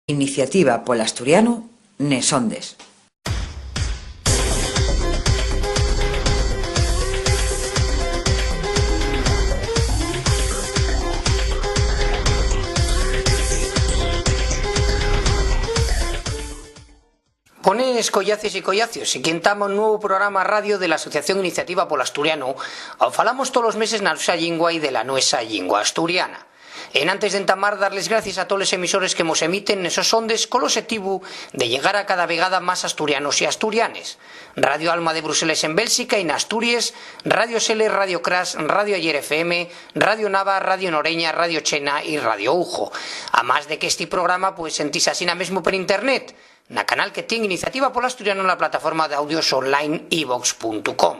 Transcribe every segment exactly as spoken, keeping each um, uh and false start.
Iniciativa pol Asturianu nes Ondes. Bones, collacies y collacios, y quintamos un nuevu programa radio de la Asociación Iniciativa pol Asturianu, au falamos tolos meses na nuesa llingua y de la nuesa llingua asturiana. Enantes d'entamar, dar les gracies a toles emisores que mos emiten nesos ondes col oxetivu de llegar a cada vegada más asturianos y asturianes. Radio Alma de Bruseles en Bélxica y n'Asturies, Radio Sele, Radio Crash, Radio Ayer F M, Radio Nava, Radio Noreña, Radio Chena y Radio Ujo. Amás de qu'esti programa puede sentise asina mesmo per internet, na canal que tien Iniciativa pol Asturianu na plataforma d'audios online ivox punto com.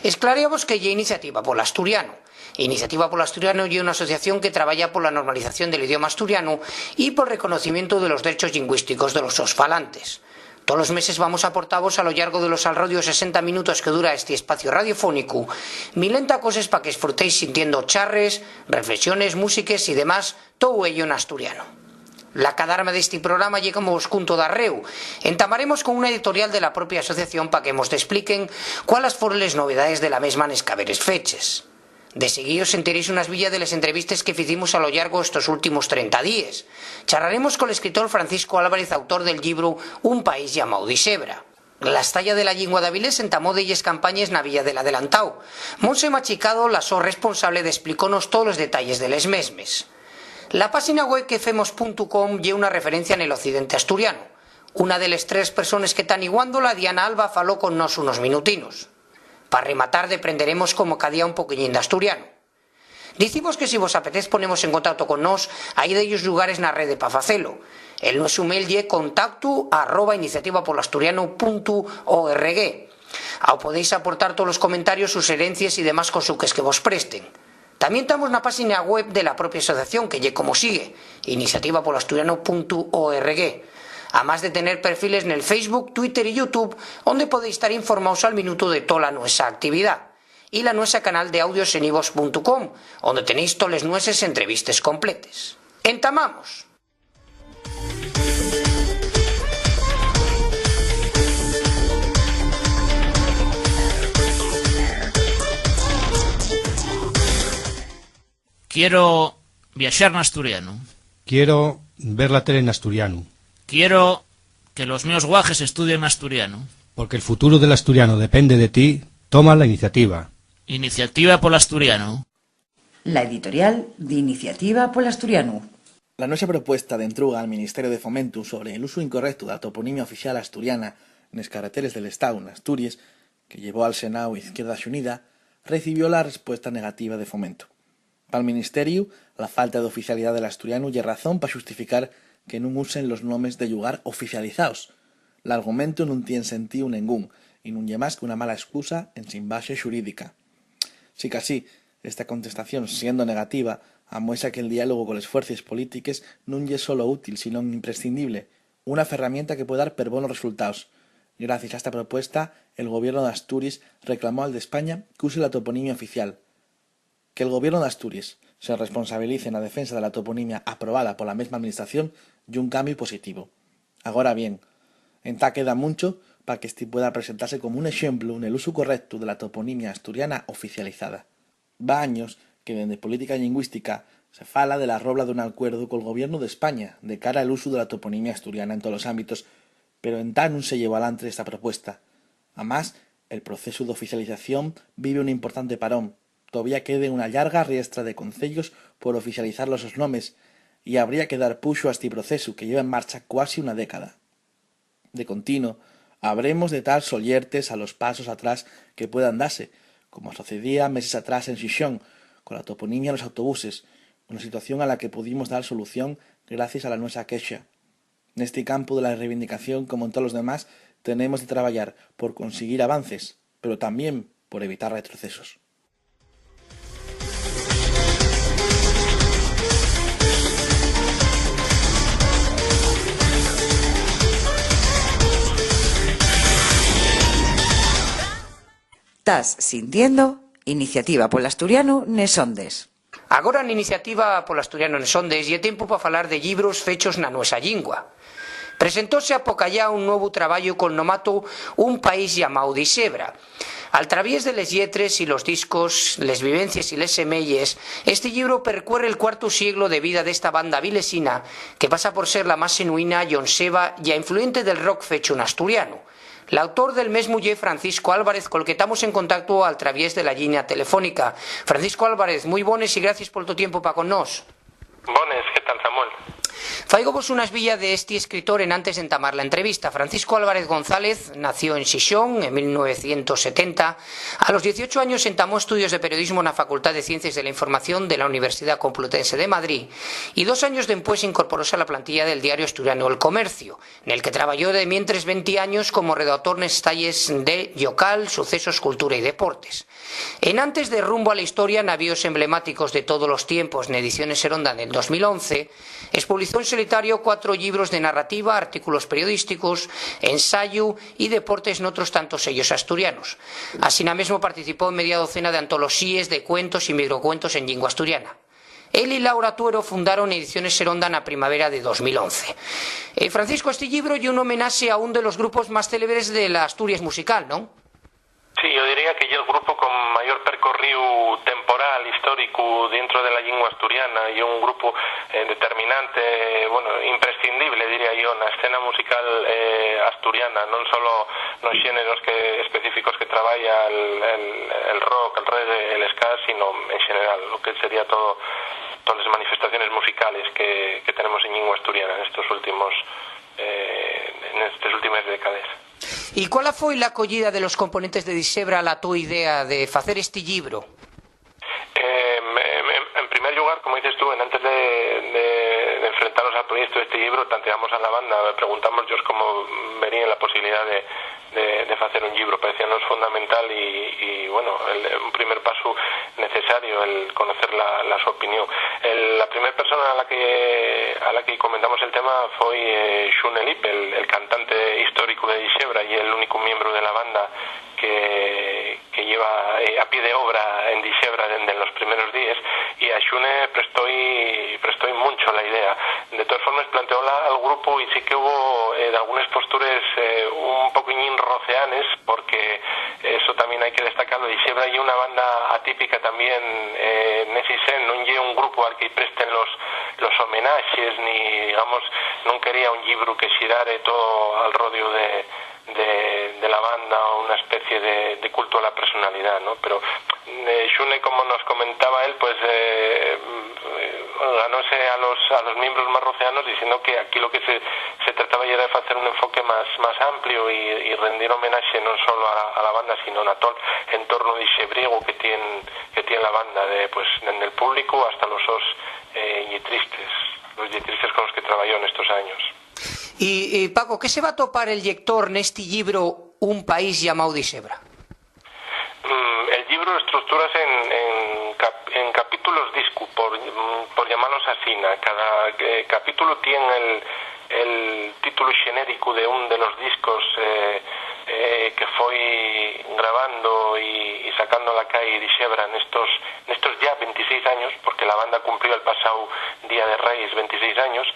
Esclareamos qué ye Iniciativa pol Asturianu. Iniciativa pol Asturianu ye una asociación que trabaya pola normalización del idioma asturianu y pol reconocimientu de los derechos llingüísticos de los sos falantes. Tolos meses vamos aportavos a lo llargo de los alrodios sesenta minutos que dura esti espacio radiofónicu, milenta coses pa qu'esfrutéis sintiendo charres, reflexones, músiques y demás, tou ello n'asturianu. La cadarma d'esti programa ye, como vos cunto, d'arreu. Entamaremos con una editorial de la propia asociación pa que mos despliquen cuáles foron les novedaes de la mesma nes caberes feches. De seguío sentiréis una esbilla de les entrevistes que ficimos a lo llargo estos últimos trenta díes. Charraremos col escritor Francisco Álvarez, autor del llibru Un país llamáu Dixebra. La estaya de la llingua d'Avilés entamó delles campañes na villa del Adelantao. Monse Machicado, la so responsable, desplicónos tolos detalles de les mesmes. La páxina web quefemos punto com ye una referencia nel occidente asturianu. Una de les tres persones que tán iguándola, Diana Alba, faló con nós unos minutinos. Pa rematar, deprenderemos como ca día un poquiñín d'asturianu. Dicimos que si vos apetez poneros en contacto con nós, hai dellos llugares na rede pa facelo. El nuesu mail ye contactu arroba iniciativapolasturianu punto org. Au podéis aportar tolos comentarios, suxerencies y demás cosuques que vos presten. Tamién tamos na páxina web de la propia asociación, que ye como sigue, iniciativapolasturianu punto org. Amás de tener perfiles nel Facebook, Twitter y YouTube, onde podéis tar informaos al minutu de tola nuesa actividá. Y la nuesa canal de audios en ivox punto com, onde tenéis toles nueses entrevistes completes. ¡Entamamos! Quiero viaxar n'asturianu. Quiero ver la tele n'asturianu. Quiero que los meos guajes estudien n'asturianu. Porque el futuro del asturiano depende de ti, toma la iniciativa. Iniciativa pol Asturianu. La editorial d'Iniciativa pol Asturianu. La nuestra propuesta d'entruga al Ministerio de Fomento sobre el uso incorrecto de la toponimia oficial asturiana nes carreteres del Estao n'Asturies, que llevó al Senao Izquierda Xunida, recibió la respuesta negativa de Fomento. Pal Ministeriu, la falta d'oficialidá del asturianu ye razón pa xustificar que nun usen los nomes de llugar oficializaos. L'argumentu nun tien sentíu nengún y nun ye más que una mala escusa ensin baxe xurídica. Sicasí, esta contestación, siendo negativa, amuesa que'l diálogu coles fuerces polítiques nun ye solo útil, sinón imprescindible, una ferramienta que puede dar perbonos resultaos. Gracies a esta propuesta, el Gobierno d'Asturies reclamó al d'España qu'use la toponimia oficial. Que'l Gobierno d'Asturies se responsabilice na defensa de la toponimia aprobada pola mesma Administración ye un cambiu positivo. Agora bien, entá queda muncho pa qu'esti pueda presentase como un exemplu nel usu correctu de la toponimia asturiana oficializada. Va años que dende Política Llingüística se fala de la robla d'un alcuerdu col Gobiernu d'España de cara al usu de la toponimia asturiana en tolos ámbitos, pero entá nun se llevó alantre esta propuesta. Amás, el procesu d'oficialización vive un importante parón. Tovía queden una llarga riestra de conceyos por oficializar los sos nomes, y habría que dar puxu a esti procesu que lleva en marcha cuasi una década. De contino, habremos de tar sollertes a los pasos atrás que puedan dase, como socedía meses atrás en Xixón, con la toponimia en los autobuses, una situación a la que pudimos dar solución gracies a la nuesa quexa. Nesti campu de la reivindicación, como en tolos demás, tenemos de trabayar por consiguir avances, pero tamién por evitar retrocesos. Tas sintiendo Iniciativa pol Asturianu nes Ondes. Agora, n'Iniciativa pol Asturianu nes Ondes, ye tiempu pa falar de llibros fechos na nuesa llingua. Presentóse apocayá un nuevu trabayu col nomatu Un país llamáu Dixebra. Al traviés de les lletres y los discos, les vivencies y les semeyes, esti llibru percuerre'l cuartu sieglu de vida d'esta banda vilesina, que pasa por ser la más xenuina, llonseva ya influyente del rock fechu n'asturianu. L'autor del mesmu ye Francisco Álvarez, col que tamos en contactu al traviés de la lliña telefónica. Francisco Álvarez, mui bones y gracies pol to tiempu pa con nós. Bones, ¿qué tal, Samuel? Fáigobos una esbilla de esti escritor enantes d'entamar la entrevista. Francisco Álvarez González nació en Xixón en mil novecientos setenta. A los dieciocho años entamó estudios de periodismo na Facultad de Ciencias de la Información de la Universidad Complutense de Madrid y dos años dempués incorporóse a la plantilla del diario asturiano El Comercio, nel que trabayó de mientres venti años como redactor nes talles de Llocal, Sucesos, Cultura y Deportes. Enantes de Rumbo a la Historia, navíos emblemáticos de todos los tiempos, n'Ediciones Seronda nel dos mil once, espublizó en solitario cuatro llibros de narrativa, artículos periodísticos, ensayu y deportes n'otros tantos sellos asturianos. Asina mesmo participó en media docena d'antoloxíes de cuentos y microcuentos en llingua asturiana. Él y Laura Tuero fundaron Ediciones Seronda na primavera de dos mil once. Eh, Francisco, esti llibru ye un homenaxe a un de los grupos más célebres de la Asturies musical, ¿non? Sí, yo diría que ye el grupo con mayor percorríu temporal, históricu, dentro de la llingua asturiana, y un grupo, eh, determinante, bueno, imprescindible, diría yo, na escena musical, eh, asturiana, non solo nos xéneros que, específicos que trabaya, el, el, el rock, el reggae, el ska, sino en general, lo que sería todo, todas las manifestaciones musicales que, que tenemos en llingua asturiana en estos últimos, eh, en estas últimas décadas. ¿Y cuál foi la acoyida de los componentes de Dixebra a la to idea de facer esti llibru? Em, em, em, en primer llugar, como dices tú, en antes de, de, de enfrentanos al proyecto de este llibru, tanteamos a la banda, preguntamos-yos cómo veríen la posibilidá de, de, de facer un llibru. Parecíanos fundamental y, y, bueno, el, un primer pasu necesario el conocer la, la so opinión. El, la primer persona a la que, a la que comentamos el tema foi, eh, Xune Lip, el, el cantante histórico de Dixebra y el único miembro de la banda que, que lleva, eh, a pie de obra en Dixebra dende los primeros díes, y a Xune prestó-y, prestó-y muncho la idea. De todas formas, planteóla al grupo y sí que hubo, eh, d'algunes postures, eh, un poquiñín roceanes, porque eso tamién hai que destacalo. Dixebra ye una banda atípica tamién, eh, nesi sen, nun ye un grupo al que-y presten los, los homenaxes, ni, digamos, nun quería un llibru que xirare todo al rodiu de, de, de la banda o una especie de, de cultu a la personalidá, ¿no? Pero, eh, Xune, como nos comentaba él, pues, eh, ganóse a los, a los miembros más roceanos diciendo que aquí lo que se, se trataba ya era de facer un enfoque más, más amplio y, y rendir homenaxe non solo a la, a la banda, sino a tol entornu dixebriegu que tien, que tien la banda, de, pues, dende el público hasta los sos, eh, lletristes, los lletristes con los que trabayó nestos años. Y, y, Paco, ¿qué se va topar el llector nesti llibru Un país llamáu Dixebra? Mm, el llibru estructúrase en, en cap-, en capítulos discu, por, mm, por llamalos asina. Cada, eh, capítulo tien el, el títulu xenéricu de un de los discos, eh, eh, que foi grabando y, y sacando a la cai Dixebra nestos, nestos ya ventiséis años, porque la banda cumplió el pasáu Día de Reyes ventiséis años,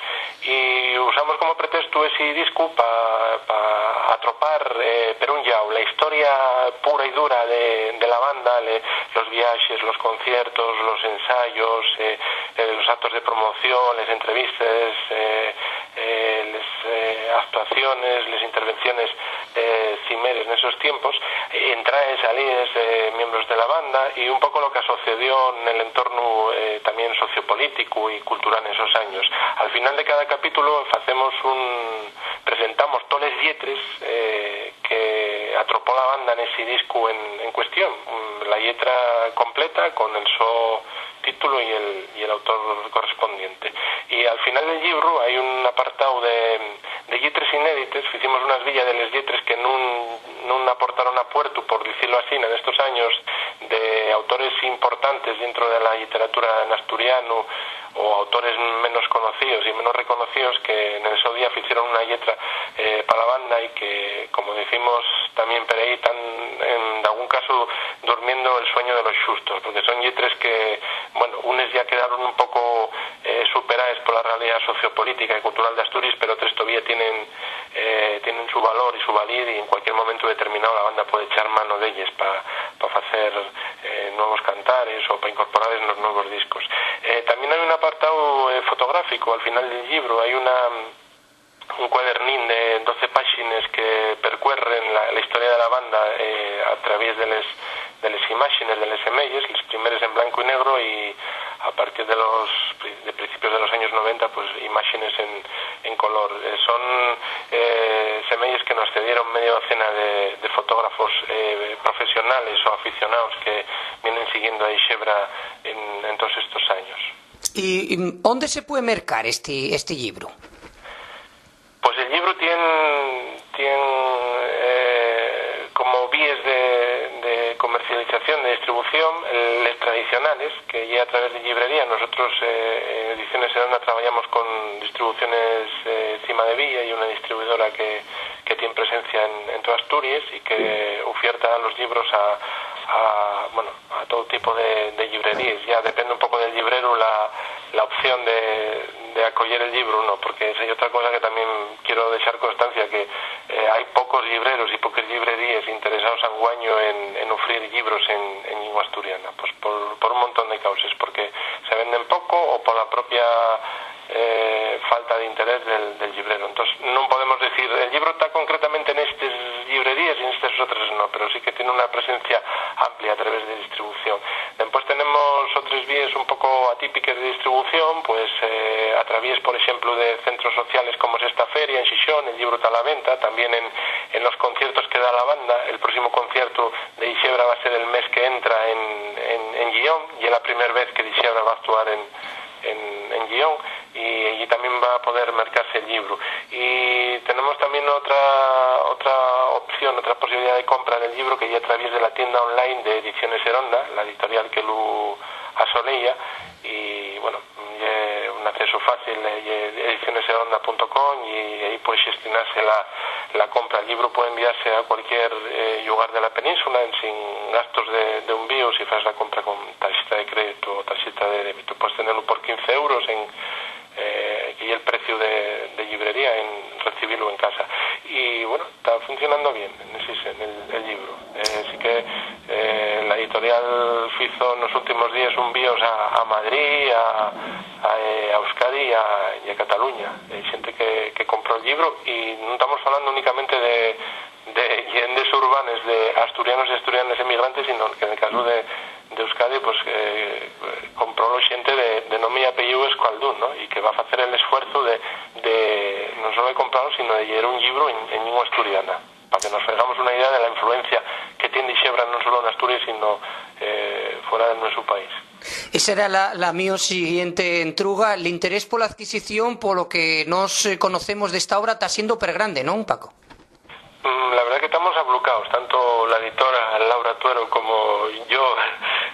y usamos como pretextu esi discu pa, pa atropar, eh, per un llau, la historia pura y dura de, de la banda, le, los viaxes, los conciertos, los ensayos, eh, eh, los actos de promoción, les entrevistes, eh, eh, les, eh, actuaciones, les intervenciones, eh, cimeres nesos tiempos, eh, entraes, salíes, eh, miembros de la banda, y un poco lo que sucedió en el entorno, eh, también sociopolítico y cultural en esos años. Al final de cada capítulo facemos un, presentamos toles lletres, eh, que atropó la banda nesi discu en, en cuestión, mm, la lletra completa con el so títulu y el, y el autor correspondiente. Y al final del llibru hai un apartáu de, de lletres inédites. Ficimos una esbilla de les lletres que nun, nun aportaron a puertu, por dicilo asina, nestos años, de autores importantes dentro de la lliteratura n'asturianu, o autores menos conocíos y menos reconocíos que nel so día ficieron una lletra, eh, pa la banda y que, como dicimos tamién per ehí, tán en dalgún casu durmiendo el sueño de los xustos, porque son lletres que, bueno, unes ya quedaron un poco, eh, superaes pola realidá sociopolítica y cultural d'Asturies, pero otres todavía tienen, eh, tienen su valor y su valía, y en cualquier momento determinado la banda puede echar mano d'elles pa, pa facer, eh, nuevos cantares o pa incorporales nos nuevos discos. Eh, tamién hai un apartáu, eh, fotográfico al final del llibru, hai una, un cuadernín de doce páxines que percuerren la, la historia de la banda, eh, a través de les, de les imáxenes, de les semeyes, les primeres en blanco y negro y a partir de los pri-, de principios de los años noventa, pues, imáxenes en, en color. Eh, son, eh, semeyes que nos cedieron media docena de, de fotógrafos, eh, profesionales o aficionaos que vienen siguiendo a Dixebra en, en todos estos años. ¿Y, y ónde se puede mercar este, este llibru? Pues el llibru tien, tien, eh, como víes de, de comercialización, de distribución, el, les tradicionales, que ye a través de llibrería. Nosotros, eh, en Ediciones Heronda, trabajamos con distribuciones, eh, Cima de Villa, y una distribuidora que, que tien presencia en, en toda Asturies y que ufierta los llibros a, a, bueno, a todo tipo de, de llibreríes. Ya depende un poco del llibreru la, la opción de, de acoyer el llibru, ¿no? Porque esa ye otra cosa que tamién quiero dexar constancia, que, eh, hai pocos llibreros y poques llibreríes interesaos anguaño en, en ufrir llibros en, en llingua asturiana, pues por, por un montón de causes, porque se venden poco o pola propia, eh, falta de interés del, del llibreru. Entós, non podemos decir, "El llibru ta concretamente nestes llibreríes y nestes otres no", pero sí que tiene una presencia amplia a través de distribución. Dempués tenemos otres víes un poco atípiques de distribución, pues, eh, a través, por exemplu, de centros sociales como es esta feria en Xixón, el llibru ta a la venta, tamién en, en los conciertos que da la banda. El próximo concierto de Dixebra va a ser el mes que entra en, en, en Llión, y es la primer vez que Dixebra va a actuar en, en, en Llión, y allí tamién va a poder mercase el llibru. Y tenemos tamién otra, otra opción, otra posibilidad de compra del llibru, que ye a través de la tienda online de Ediciones Heronda, la editorial que lu asoleya, y, bueno, ye un accesu fácil, eh, ye ediciones heronda punto com, y ahí puede xestionase la, la compra. El llibru puede enviase a cualquier, eh, llugar de la península, en, sin gastos de, de envíu, si fas la compra con tarxeta de créditu o tarxeta de débito. Puedes tenerlo por quince euros, en, eh, que ye el preciu de, de llibrería, en recibilu en casa. Y, bueno, ta funcionando bien, nesi, en el, el llibru. Eh, sí que, eh, la editorial fizo nos últimos días envíos a, a Madrid, a, a, eh, a Euskadi y a, y a Cataluña. Hai xente que, que compró el llibru, y nun tamos falando únicamente de, de llendes urbanes, de asturianos y asturianes emigrantes, sino que en el caso de, de Euskadi, pues, eh, comprólo xente de, de nome y apelliu escualdún, ¿no? Y que va a facer el esfuerzo de, de non solo de compralo, sino de lleer un llibru en, en llingua asturiana, pa que nos fegamos una idea de la influencia que tien Dixebra non solo en Asturies, sino, eh, fuera del nuesu país. Esa era la, la mio siguiente entruga. L'interés pola adquisición, polo que nós, eh, conocemos d'esta obra, ta siendo pergrande, ¿non, Paco? Mm, la verdad que tamos ablucaos, tanto la editora Laura Tuero como yo,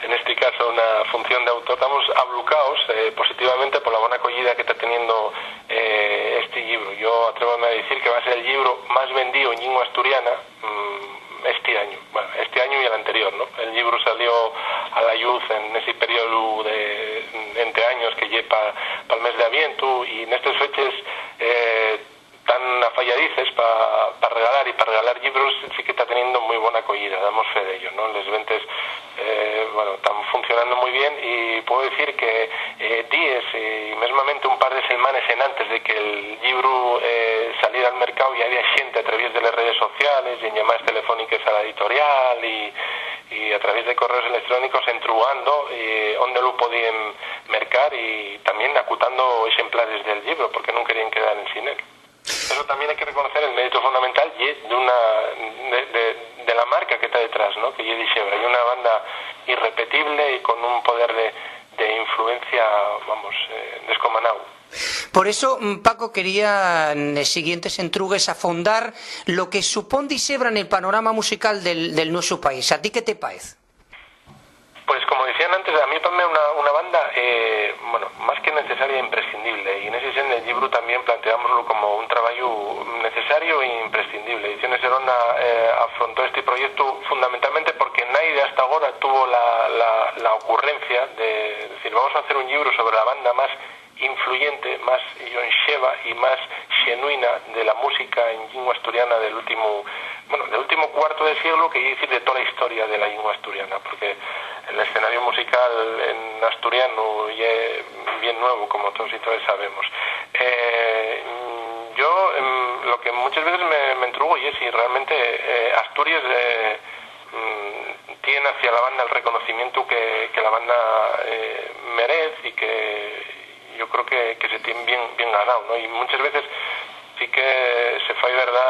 en este caso una función de autor, tamos ablucaos, eh, positivamente pola bona acoyida que ta teniendo, eh, este llibru. Yo atrévome a dicir que va a ser el llibru más vendío en llingua asturiana, mm, este añu. Bueno, este añu y el anterior, ¿no? El llibru salió a la lluz en ese periodo de, ente años, que ye pa, pa'l mes de Avientu, y nestes feches, eh, tan afayadices pa, pa regalar y pa regalar llibros, sí que ta teniendo mui bona acoyida, damos fe d'ello, ¿no? Les ventes, eh, bueno, tán funcionando mui bien, y puedo dicir que, eh, díes y mesmamente un par de selmanes enantes de que el llibru, eh, saliera al mercáu, ya había xente a través de les redes sociales y en llamaes telefóniques a la editorial y, y a través de correos electrónicos entruando, eh, onde lu podíen mercar y tamién acutando exemplares del llibru, porque nun queríen quedar ensin él. Eso tamién hai que reconocer el mérito fundamental ye d'una, de, de, de la marca que ta detrás, ¿no? Que ye Dixebra, ye una banda irrepetible y con un poder de, de influencia, vamos, eh, descomanao. Por eso, mm, Paco, quería, nes siguientes entrugues, afondar lo que supón Dixebra nel panorama musical del, del nuesu país. ¿A ti qué te paez? Pues, como dicían antes, a mí, pa mí, una, una banda, eh, bueno, más que necesaria e imprescindible, y nesi senda el llibru tamién planteámoslo como un trabayu necesario e imprescindible. Ediciones Seronda, eh, afrontó esti proyectu fundamentalmente porque naide hasta agora tuvo la, la, la ocurrencia de decir, "Vamos a hacer un llibru sobre la banda más influyente, más llonxeva y más xenuina de la música en llingua asturiana del últimu, bueno, del últimu cuartu de sieglu, que ye dicir, de tola historia de la llingua asturiana", porque l'escenariu musical en asturianu ye bien nuevu, como todos y todes sabemos. Eh, yo, em, lo que muchas veces me, me entrugo ye si realmente, eh, Asturies, eh, mm, tien hacia la banda el reconocimientu que, que la banda, eh, merez y que yo creo que, que se tien bien, bien ganao, ¿no? Y muchas veces sí que se fai verdá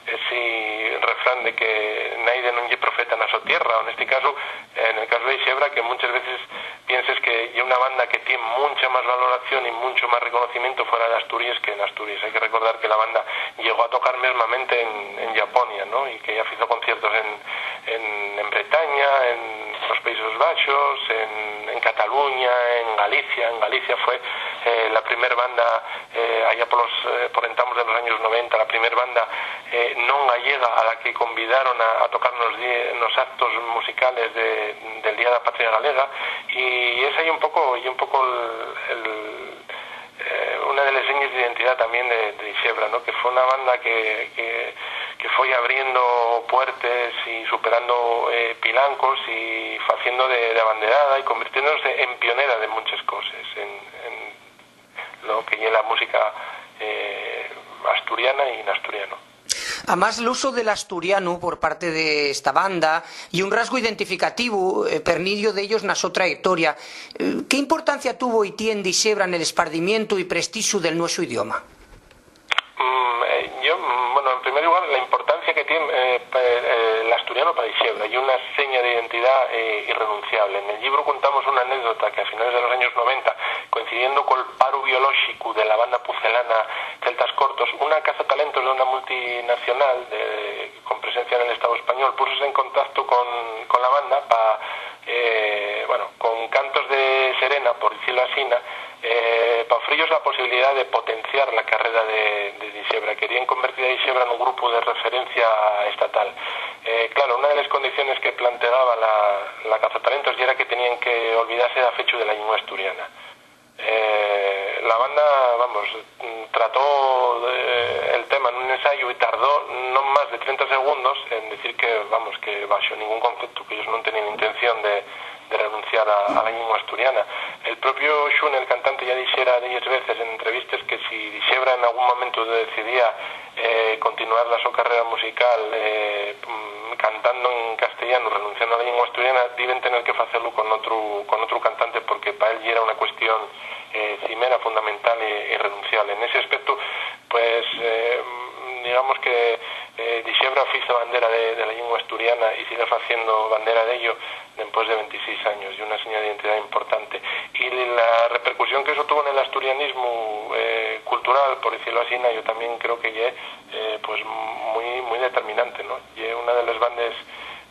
esi refrán de que naide nun ye profeta na so tierra, o nesti casu, en el casu de Dixebra, que muchas veces pienses que ye una banda que tien muncha más valoración y muncho más reconocimientu fuera de Asturies que en Asturies. Hai que recordar que la banda llegó a tocar mesmamente en, en Llaponia, ¿no? Y que ya fizo conciertos en, en, en Bretaña, en los Países Baxos, en, en Cataluña, en Galicia. En Galicia fue, eh, la primer banda, eh, allá por los, eh, por entamos de los años noventa, la primer banda, eh, non gallega a la que convidaron a, a tocar nos die-, nos actos musicales de, del Día de la Patria Galega, y esa ye un poco, ye un poco el, el, eh, una de les señes d'identidá tamién de, de Dixebra, ¿no? Que fue una banda que, que, que foi abriendo puertes y superando, eh, pilancos y faciendo de, de abanderada y convirtiéndose en pionera de munches coses, en, en lo que ye la música, eh, asturiana y n'asturianu. Amás, l'usu del asturianu por parte d'esta banda ye un rasgu identificativu, eh, per medio d'ellos na so trayectoria. Eh, ¿qué importancia tuvo y tien Dixebra nel espardimientu y prestixu del nuesu idioma? Mm, eh, yo, mm, bueno, en primer lugar, la importancia que tien, eh, pa, eh, l'asturianu pa Dixebra, ye una seña d'identidá, eh, irrenunciable. Nel llibru contamos una anécdota que a finales de los años noventa, coincidiendo col paru biolóxicu de la banda pucelana Celtas Cortos, una cazatalentos de una multinacional de, con presencia nel Estao español, púsose en contacto con, con la banda pa, eh, bueno, con cantos de serena, por dicilo asina, eh, pa ofreyos la posibilidá de potenciar la carrera de, de Dixebra. Queríen convertir a Dixebra nun grupu de referencia estatal. Eh, claro, una de les condiciones que plantegaba la, la cazatalentos yera que teníen que olvidase dafechu de la llingua asturiana. Eh, la banda, vamos, trató, eh, el tema nun ensayu y tardó non más de trenta segundos en dicir que, vamos, que baxo ningún conceptu, que ellos nun teníen intención de, de renunciar a, a la llingua asturiana. El propio Xune, el cantante, ya dixera delles veces en entrevistes que si Dixebra en algún momentu decidía, eh, continuar la so carrera musical, eh, mm, cantando en castellanu, renunciando a la llingua asturiana, diben tener que facelo con otru, con otru cantante, porque pa él yera una cuestión, eh, cimera, fundamental e irrenunciable. En ese aspecto, pues, eh, digamos que, eh, Dixebra fizo bandera de, de la llingua asturiana y sigue faciendo bandera d'ello dempués de ventiséis años, y una seña d'identidá importante. Y la repercusión que eso tuvo nel asturianismu, eh, cultural, por dicilo asina, yo tamién creo que ye, eh, pues, mui, mui determinante, ¿no? Ye una de les bandes,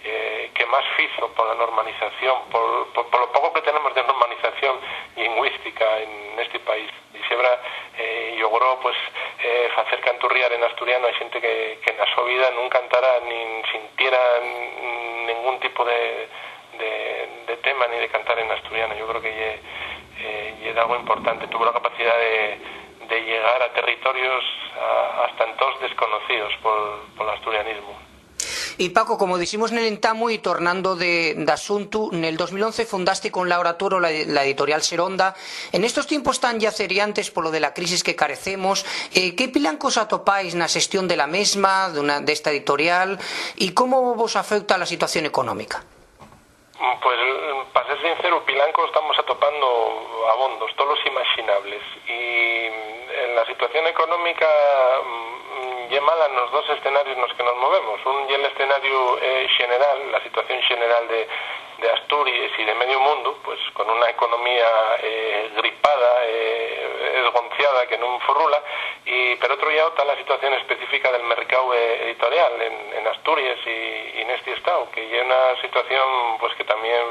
eh, que más fizo pola normalización, pol, pol, polo poco que tenemos de normalización lingüística en esti país. Dixebra, eh, logró, pues, eh, facer canturriar en asturiano a xente que, que na so vida nun cantara nin sintiera n-, nengún tipo de, de, de tema ni de cantar en asturiano. Yo creo que ye, eh, ye algo importante. Tuvo la capacidá de, de llegar a territorios a, hasta entós desconocíos pol, pol asturianismu. Y Paco, como diximos nel entamu, y tornando de, d'asuntu, nel dos mil once fundaste con Laura Tuero la, la editorial Seronda. En estos tiempos tan llaceriantes polo de la crisis que carecemos, eh, ¿qué pilancos atopáis na xestión de la mesma, d'una, d'esta editorial, y cómo vos afeuta la situación económica? Pues, pa ser sincero, pilancos estamos atopando abondos, tolos imaxinables. Y, mm, la situación económica, mm, ye mala nos dos escenarios nos que nos movemos. Un ye l'escenariu, eh, xeneral, la situación xeneral de, de Asturies y de medio mundu, pues, con una economía, eh, gripada, eh, esgonciada, que nun furrula, y per otru llau ta la situación específica del mercáu, eh, editorial en, en Asturies y, y nesti estáu, que ye una situación, pues, que tamién,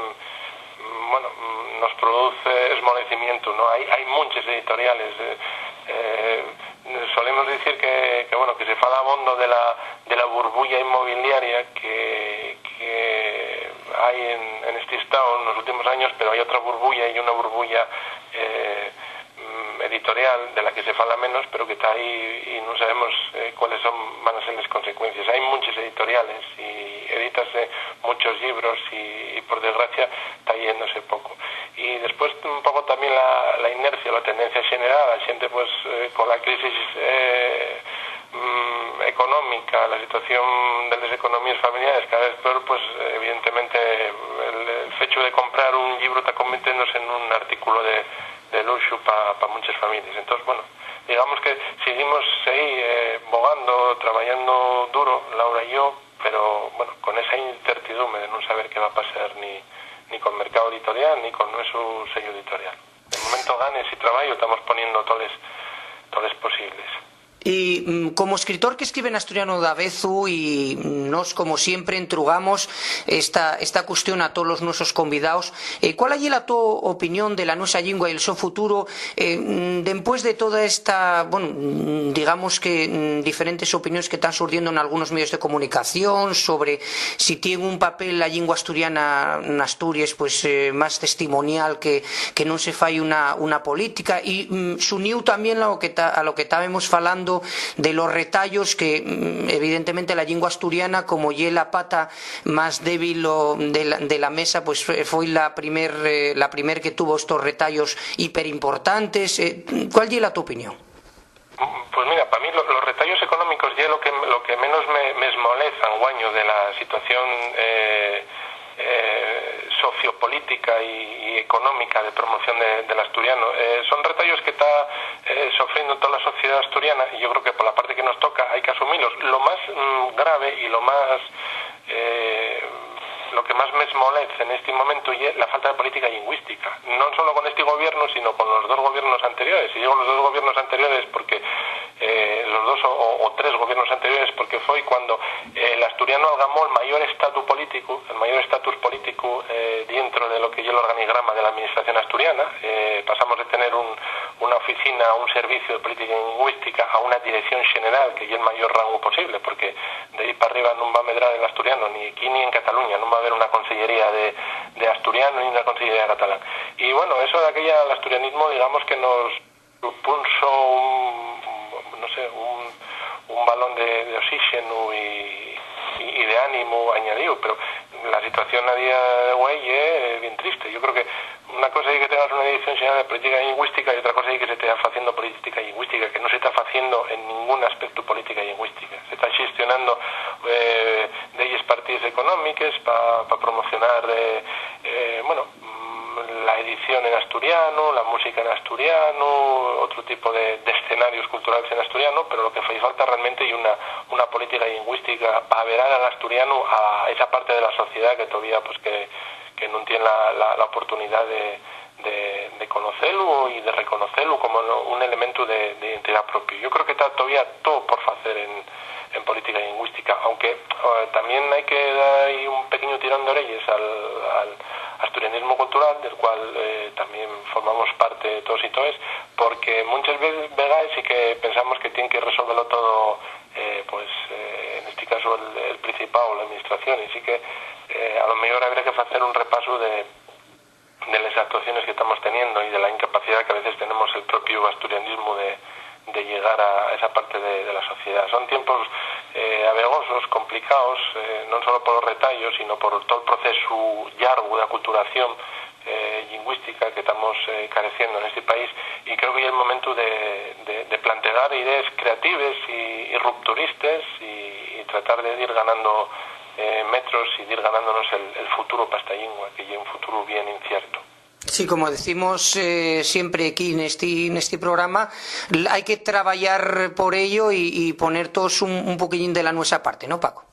bueno, mm, nos produce esmolecimientu, ¿no? Hai, hai munches editoriales, eh, eh, solemos dicir que, que, bueno, que se fala abondo de la, de la burbulla inmobiliaria que, que hai en, en esti estao nos últimos años, pero hai otra burbulla, hai una burbulla, eh, mm, editorial de la que se fala menos, pero que ta aí y nun sabemos, eh, cuáles son, van a ser les consecuencies. Hai munches editoriales y edítase muchos llibros y, y, por desgracia, ta lléndose poco. Y después, un poco también la, la inercia, la tendencia xeneral, la xente, pues, eh, con la crisis, eh, mm, económica, la situación de les economíes familiares cada vez peor, pues, evidentemente, el, el fechu de comprar un llibru ta convirtiéndose en un artículo de, de luxu pa, pa munches families. Entós, bueno, digamos que seguimos aí, eh, bogando, trabayando duro, Laura y yo, pero, bueno, con esa incertidume de nun saber qué va pasar ni, ni col mercáu editorial, ni con nuesu sellu editorial. De momento, ganes y trabayu, tamos poniendo toles, toles posibles. Y, mm, como escritor que escribe n'asturianu davezu, y nós, como siempre, entrugamos esta, esta cuestión a tolos nuesos convidaos, eh, ¿cuál ye la to opinión de la nuesa llingua y el so futuro, eh, mm, dempués de toda esta, bueno, mm, digamos que, mm, diferentes opinións que tán surdiendo n'algunos medios de comunicación sobre si tien un papel la llingua asturiana n'Asturies, pues, eh, más testimonial que, que nun se fai una, una política? Y, mm, s'uniu tamién a lo que ta, a lo que tábemos falando de los retayos que, mm, evidentemente, la llingua asturiana, como ye la pata más débil o de la, de la mesa, pues, fue, foi la primer, eh, la primer que tuvo estos retayos hiperimportantes. Eh, ¿cuál ye la to opinión? Pues mira, pa mí lo, los retayos económicos ye lo que, lo que menos me, me esmolez anguaño de la situación, eh, eh, sociopolítica y, y económica de promoción de, del asturiano. Eh, son retayos que ta, eh, sofriendo tola sociedá asturiana, y yo creo que pola parte que nos toca hai que asumilos. Lo más, mm, grave y lo más, eh, lo que más me esmolez en esti momentu ye la falta de política llingüística, non solo con esti gobiernu, sino con los dos gobiernos anteriores. Y digo los dos gobiernos anteriores porque, eh, los dos o, o, o tres gobiernos anteriores, porque foi cuando, eh, l'asturianu algamó el mayor estatu políticu, el mayor estatus políticu, eh, dientro de lo que ye l'organigrama de la administración asturiana. Eh, pasamos de tener un, una oficina, un servicio de política lingüística a una dirección xeneral, que ye el mayor rangu posible, porque de ahí pa arriba nun va medrar el asturiano, ni aquí ni en Cataluña, nun va haber una consellería de, de asturiano ni una consellería de catalán. Y bueno, eso daquella, l'asturianismo, digamos que nos supunso un, no sé, un, un balón de, de oxíxenu y, y, y de ánimu añadíu, pero la situación a día de güei ye, eh, bien triste. Yo creo que una cosa ye que tengas una dirección xeneral de política lingüística y otra cosa ye que se tea faciendo política lingüística, que no se ta faciendo en ningún aspecto política lingüística. Se ta xestionando, eh, delles partíes económiques pa, pa promocionar, eh, eh, bueno, mm, la edición en asturiano, la música en asturiano, otro tipo de, de escenarios culturales en asturiano, pero lo que fai falta realmente ye una, una política lingüística pa averar al asturiano a esa parte de la sociedá que todavía, pues, que, que nun tien la, la, la oportunidá de, de, de conocelu y de reconocelu como lo, un elementu de, de identidá propio. Yo creo que ta todavía todo por facer en, en política lingüística, aunque, eh, tamién hai que dar un pequeñu tirón de orelles al, al asturianismo cultural, del cual, eh, tamién formamos parte todos y toes, porque munches ve-, vegaes sí que pensamos que tien que resolvelo todo, eh, pues, eh, en este caso el, el Principao, la administración, y sí que, eh, a lo mellor habría que facer un repasu de, de les actuaciones que tamos teniendo y de la incapacidá que a veces tenemos el propiu asturianismo de, de llegar a esa parte de, de la sociedá. Son tiempos, eh, avegosos, complicaos, eh, non solo polos retayos, sino por tol procesu llargu d'aculturación, eh, lingüística que tamos, eh, careciendo nesti país, y creo que ye el momentu de, de, de plantegar idees creatives y, y rupturistes y, y tratar de dir ganando, eh, metros y dir ganándonos el, el futuro pa esta llingua, que ye un futuru bien incierto. Sí, como decimos, eh, siempre aquí nesti, nesti programa, l-, hai que trabayar por ello y, y poner toos un, un poquillín de la nuesa parte, ¿no, Paco?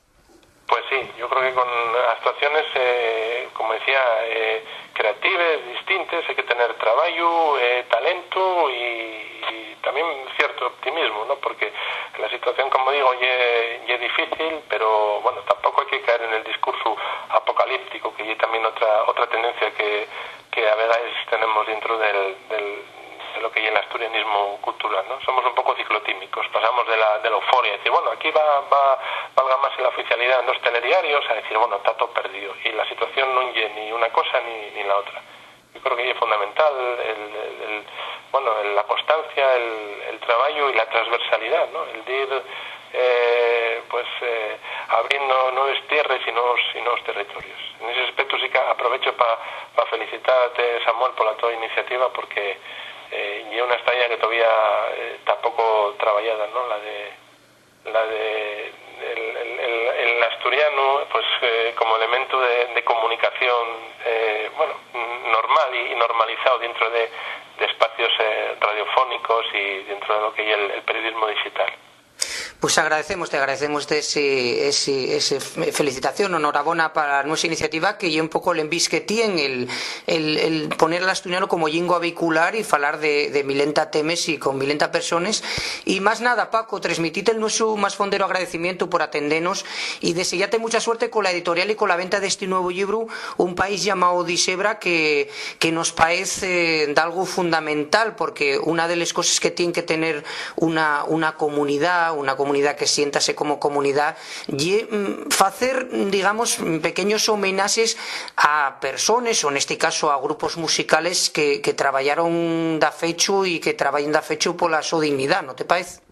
Pues sí, yo creo que con actuaciones, eh, como decía, eh, creatives, distintes, hay que tener trabayu, eh, talento y, y también cierto optimismo, ¿no? Porque la situación, como digo, ye, ye difícil, pero, bueno, tampoco hay que caer en el discurso apocalíptico. apocalíptico, que ye también otra, otra tendencia que, que a vegaes tenemos dentro del, del, de lo que ye l'asturianismo cultural, ¿no? Somos un poco ciclotímicos, pasamos de la, de la euforia, decir, bueno, aquí va, va, valga más la oficialidad en los telediarios, a decir, bueno, está todo perdido, y la situación no ye ni una cosa ni, ni la otra. Yo creo que ye fundamental el, el, el, bueno, el, la constancia, el, el trabajo y la transversalidad, ¿no? El de ir, eh, pues, eh, abriendo nuevas tierras y nuevos, y nuevos territorios. En ese aspecto sí que aprovecho para felicitar a ti, Samuel, por la tu iniciativa, porque, eh, ye una estaya que todavía, eh, tampoco trabajada, ¿no? La de, la de el, el, el, el asturiano, pues, eh, como elemento de, de comunicación, eh, bueno, normal y, y normalizado dentro de, de espacios, eh, radiofónicos y dentro de lo que es el, el periodismo digital. Pues agradecemos, te agradecemos ese, ese, ese fe-, felicitación, honorabona pa nuestra iniciativa, que ye un poco l'envís que tien el, el, el poner al asturiano como llingua vehicular y falar de, de milenta temes y con milenta persones. Y más nada, Paco, transmitite el nuesu más fondero agradecimientu por atendenos y deseyate mucha suerte con la editorial y con la venta de este nuevo libro, Un país llamao Dixebra, que, que nos paez, eh, d'algo fundamental, porque una de les coses que tien que tener una, una comunidá, una comunidá que siéntase como comunidá, ye, mm, facer, digamos, pequeños homenaxes a persones, o nesti caso a grupos musicales que, que trabayaron dafechu y que trabayen dafechu pola so dignidá, ¿no te paez?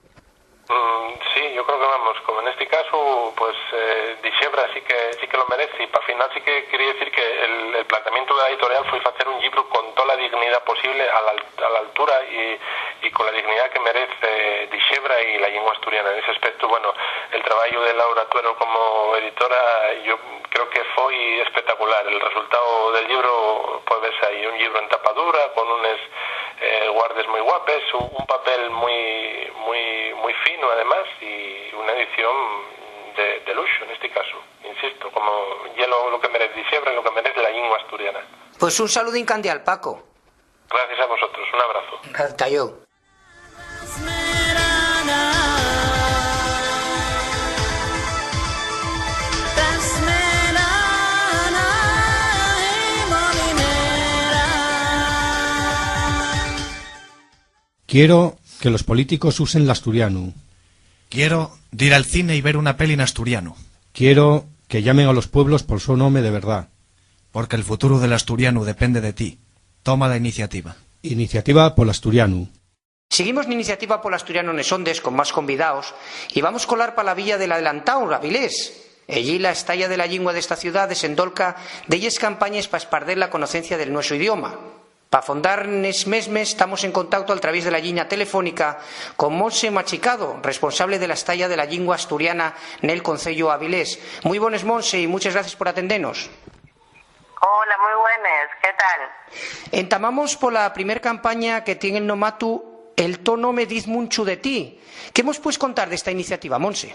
Mm, sí, yo creo que vamos, como en este caso, pues, eh, Dixebra sí que, sí que lo merece, y pa final sí que quería decir que el, el planteamiento de la editorial fue facer un libro con toda la dignidad posible, a la, al- a la altura y, y con la dignidad que merece Dixebra y la lengua asturiana. En ese aspecto, bueno, el trabajo de Laura Tuero como editora, yo creo que fue espectacular. El resultado del libro puede verse ahí, un libro en tapa dura, con unes, eh, guardes muy guapes, un, un papel muy, muy, muy fino además, y una edición de, de luxo en este caso, insisto, como ye lo, lo que merece Dixebra, lo que merece la lengua asturiana. Pues un saludín candial, Paco. Gracias a vosotros, un abrazo. Gracias, yo. Quiero que los políticos usen l'asturianu. Quiero dir al cine y ver una peli n'asturianu. Quiero que llamen a los pueblos por su nome de verdad. Porque el futuru del asturianu depende de ti. Toma la iniciativa. Iniciativa pol asturianu. Siguimos n'Iniciativa pol Asturianu nes Ondes con más convidaos y vamos colar pa la villa del Adelantáu, Avilés. Ellí la estaya de la llingua d'esta ciudá desendolca delles campañes pa espardar la conocencia del nuesu idioma. Pa fondar nes mesmes, tamos en contauto al traviés de la lliña telefónica con Monse Machicado, responsable de la estaya de la llingua asturiana nel Conceyu Avilés. Mui bones, Monse, y muches gracies por atendenos. Hola, muy buenas, ¿qué tal? Entamamos pola primer campaña que tien el nomatu El to nome diz munchu de ti. ¿Qué mos pues contar d'esta iniciativa, Monse?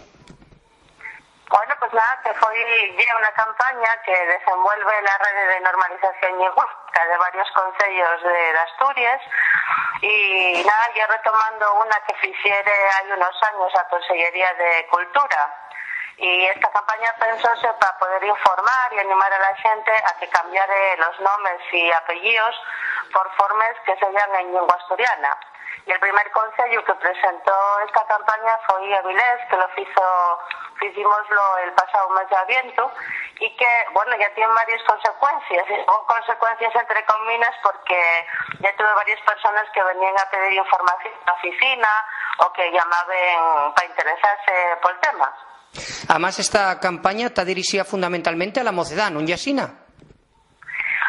Bueno, pues nada, que foi ya una campaña que desenvuelve la Rede de Normalización Lingüística de varios concellos de, de Asturias, y nada, ya retomando una que fixere hai unos años a Consellería de Cultura. Y esta campaña pensóse pa poder informar y animar a la xente a que cambiare los nomes y apellíos por formes que seyan en llingua asturiana. Y el primer concello que presentó esta campaña foi Avilés, que lo fizo, ficímoslo el pasado mes de Avientu, y que, bueno, ya tiene varias consecuencias, y digo consecuencias entre comillas porque ya tuve varias personas que venían a pedir información a la oficina o que llamaban para interesarse por el tema. Amás, esta campaña ta dirixía fundamentalmente a la mocedá, ¿nun ye asina?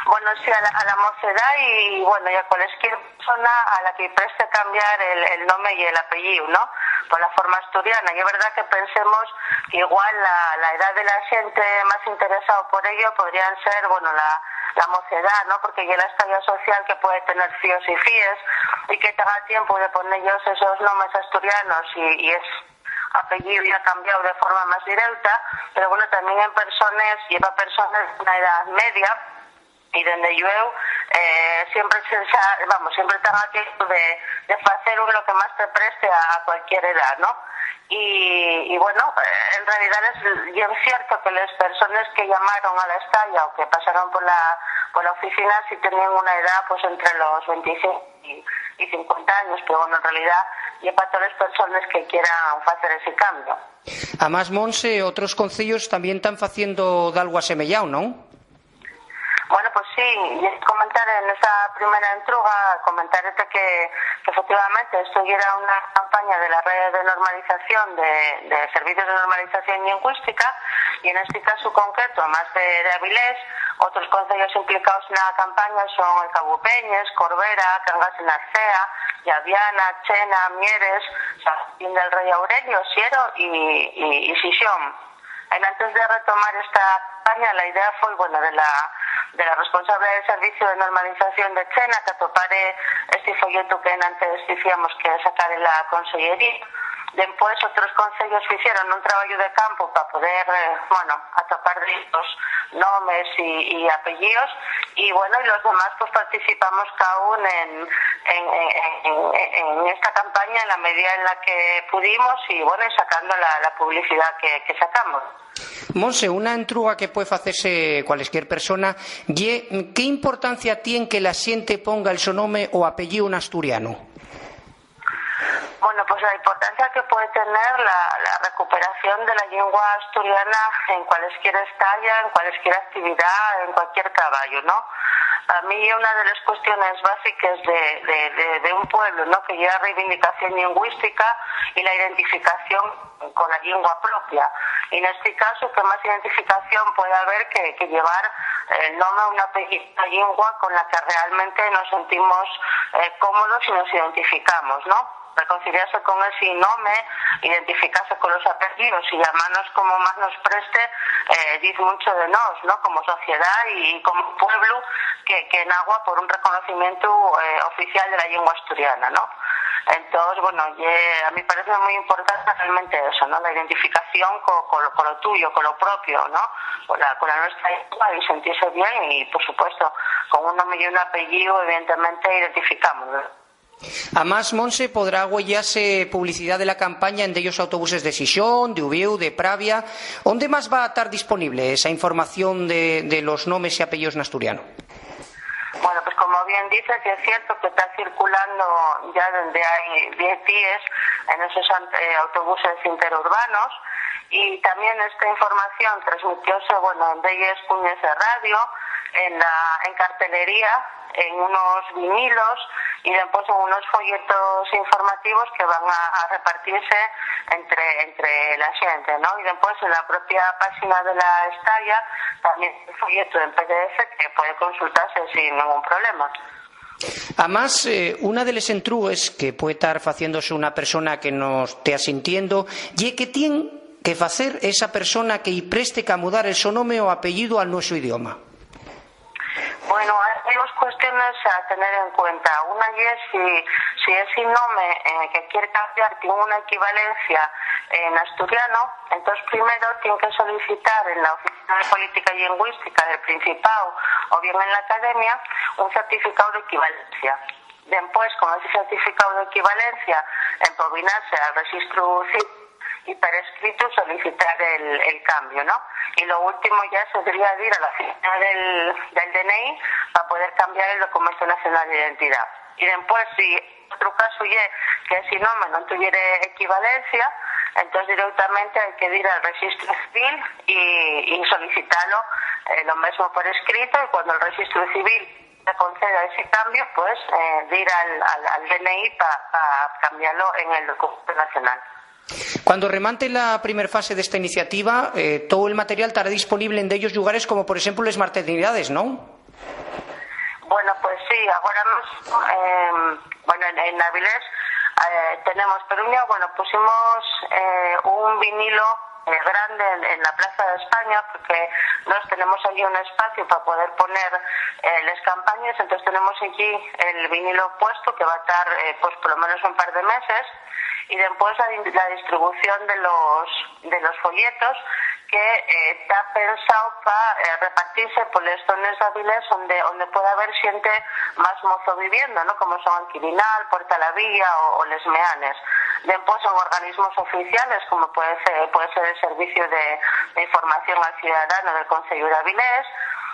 Bueno, sí, a la, a la mocedá y, bueno, y a cualesquier persona a la que preste cambiar el, el nome y el apelliu, ¿no? Por la forma asturiana. Y es verdad que pensemos que igual la, la edá de la xente más interesado por ello podrían ser, bueno, la, la mocedá, ¿no? Porque ya la estalla social que puede tener fíos y fíes y que tenga tiempo de ponerlos esos nomes asturianos y, y es apelliu ya cambiáu de forma más directa, pero bueno, también en personas, lleva personas de una edad media, y dende llueu, eh, siempre se sa-, vamos, siempre tenga tiempo de, de facer un lo que más te preste a, a cualquier edad, ¿no? Y, Y bueno, eh, en realidad es bien cierto que les persones que llamaron a la estaya o que pasaron por la, por la oficina sí tenían una edad, pues, entre los veinticinco y, y cincuenta años, pero bueno, en realidad ye pa toles persones que quieran facer ese cambio. Amás, Monse, otros concellos tamién tán faciendo dalgo asemeyao, ¿non? Bueno, pues sí, ye comentar en esa primera entruga, comentar este que, que efectivamente esto yera una campaña de la Red de Normalización de, de Servicios de Normalización Lingüística, y en este caso concreto, amás de, de Avilés, otros concellos implicados na campaña son el Cabo Peñes, Corbera, Cangas de Narcea, Llaviana, Chena, Mieres, San Martín del Rey, Aurelio, Siero y, y, y Xixón. Enantes de retomar esta campaña, la idea foi, bueno, de la, de la responsable del Servicio de Normalización de Chena, que atopare esti folletu que enantes dicíamos que sacar en la consellería. Dempués, otros concellos hicieron un trabajo de campo pa poder, eh, bueno, atopar los nomes y, y apellidos, y, bueno, y los demás, pues, participamos cada un en, en, en, en, en esta campaña en la medida en la que pudimos y, bueno, y sacando la, la publicidad que, que sacamos. Monse, una entruga que puede facese cualesquier persona ye, ¿qué importancia tien que la xente ponga el so nome o apelliu n'asturianu? Bueno, pues la importancia que puede tener la, la recuperación de la lengua asturiana en cualesquier estaya, en cualesquier actividad, en cualquier trabajo, ¿no? Para mí ye una de las cuestiones básicas de, de, de, de un pueblo, ¿no? Que ye la reivindicación lingüística y la identificación con la lengua propia. Y en este caso, ¿qué más identificación puede haber que, que llevar el nombre o un apellido de la lengua con la que realmente nos sentimos, eh, cómodos y nos identificamos, ¿no? Reconciliarse con ese nombre, identificarse con los apellidos y llamarnos como más nos preste, eh, dice mucho de nos, ¿no? Como sociedad y como pueblo que, que nagua por un reconocimiento, eh, oficial de la lengua asturiana, ¿no? Entonces, bueno, ye, a mí parece muy importante realmente eso, ¿no? La identificación con, con, lo, con lo tuyo, con lo propio, ¿no? Con la, con la nuestra lengua y sentirse bien y, por supuesto, con un nombre y un apellido, evidentemente, identificamos, ¿no? Amás, Monse, podrá güeyase publicidá de la campaña en dellos autobuses de Xixón, de Uviéu, de Pravia. ¿Ónde más va a tar disponible esa información de, de los nomes y apellidos n'asturianu? Bueno, pues como bien dices, es cierto que está circulando ya desde hay diez días en esos an-, eh, autobuses interurbanos, y también esta información transmitióse, bueno, en delles cuñes de radio, en la, en cartelería, en unos vinilos y después en unos folletos informativos que van a, a repartirse entre, entre la gente, ¿no? Y después en la propia página de la estaya también hay folleto en P D F que puede consultarse sin ningún problema. Amás, eh, una de les entrugues que puede tar faciéndose una persona que nos tea sintiendo ye qué tien que facer esa persona que-y preste camudar el so nome o apellidu al nuesu idioma. Bueno, hay dos cuestiones a tener en cuenta. Una ye si, si ese nome, eh, que quiere cambiar tien una equivalencia en asturiano, entonces primero tien que solicitar en la Oficina de Política Lingüística del Principao o bien en la Academia un certificado de equivalencia. Dempués, con ese certificado de equivalencia, empobinarse al registro civil y per escrito solicitar el, el cambio, ¿no? Y lo último ya sería ir a la oficina del, del D N I pa poder cambiar el documento nacional de identidad. Y después, si otro caso ye que ese nome no tuviera equivalencia, entonces directamente hay que ir al registro civil y, y solicitarlo, eh, lo mismo por escrito, y cuando el registro civil se conceda ese cambio, pues, eh, ir al, al, al D N I pa, pa cambiarlo en el documento nacional. Cuando remate la primer fase d'esta iniciativa, eh, todo el material estará disponible en dellos llugares, como por exemplu les maternidades, ¿non? Bueno, pues sí, agora mesmo, em, bueno, en, en Avilés, eh, tenemos, pero un día, bueno, pusimos, eh, un vinilo, eh, grande en, en la Plaza de España, porque nos tenemos allí un espacio para poder poner, eh, les campañas, entonces tenemos allí el vinilo puesto que va a estar, eh, pues por lo menos un par de meses, y después la, la distribución de los, de los folletos que, eh, está pensado para, eh, repartirse por les zones de Avilés donde, donde pueda haber gente más mozo viviendo, ¿no? Como son Anquilinal, Puerta la Villa o, o Les Meanes. Dempués, en organismos oficiales, como puede ser, puede ser el Servicio de, de Información al Ciudadano del Conceyu d'Avilés,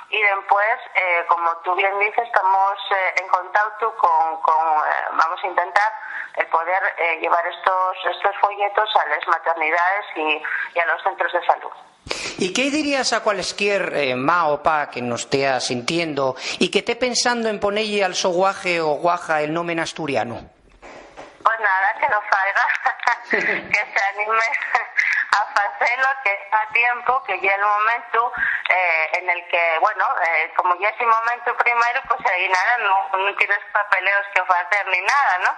y dempués, eh, como tú bien dices, estamos, eh, en contacto con, con, eh, vamos a intentar, eh, poder, eh, llevar estos, estos folletos a las maternidades y, y a los centros de salud. ¿Y qué dirías a cualesquier, eh, ma o pa que nos tea sintiendo y que te pensando en ponelle al so guaje o guaja el nome n'asturianu? Pues nada, que lo faiga, que se anime a facelo, que está a tiempo, que ya el momento, eh, en el que, bueno, eh, como ya es el momento primero, pues ahí nada, no, no tienes papeleos que hacer ni nada, ¿no?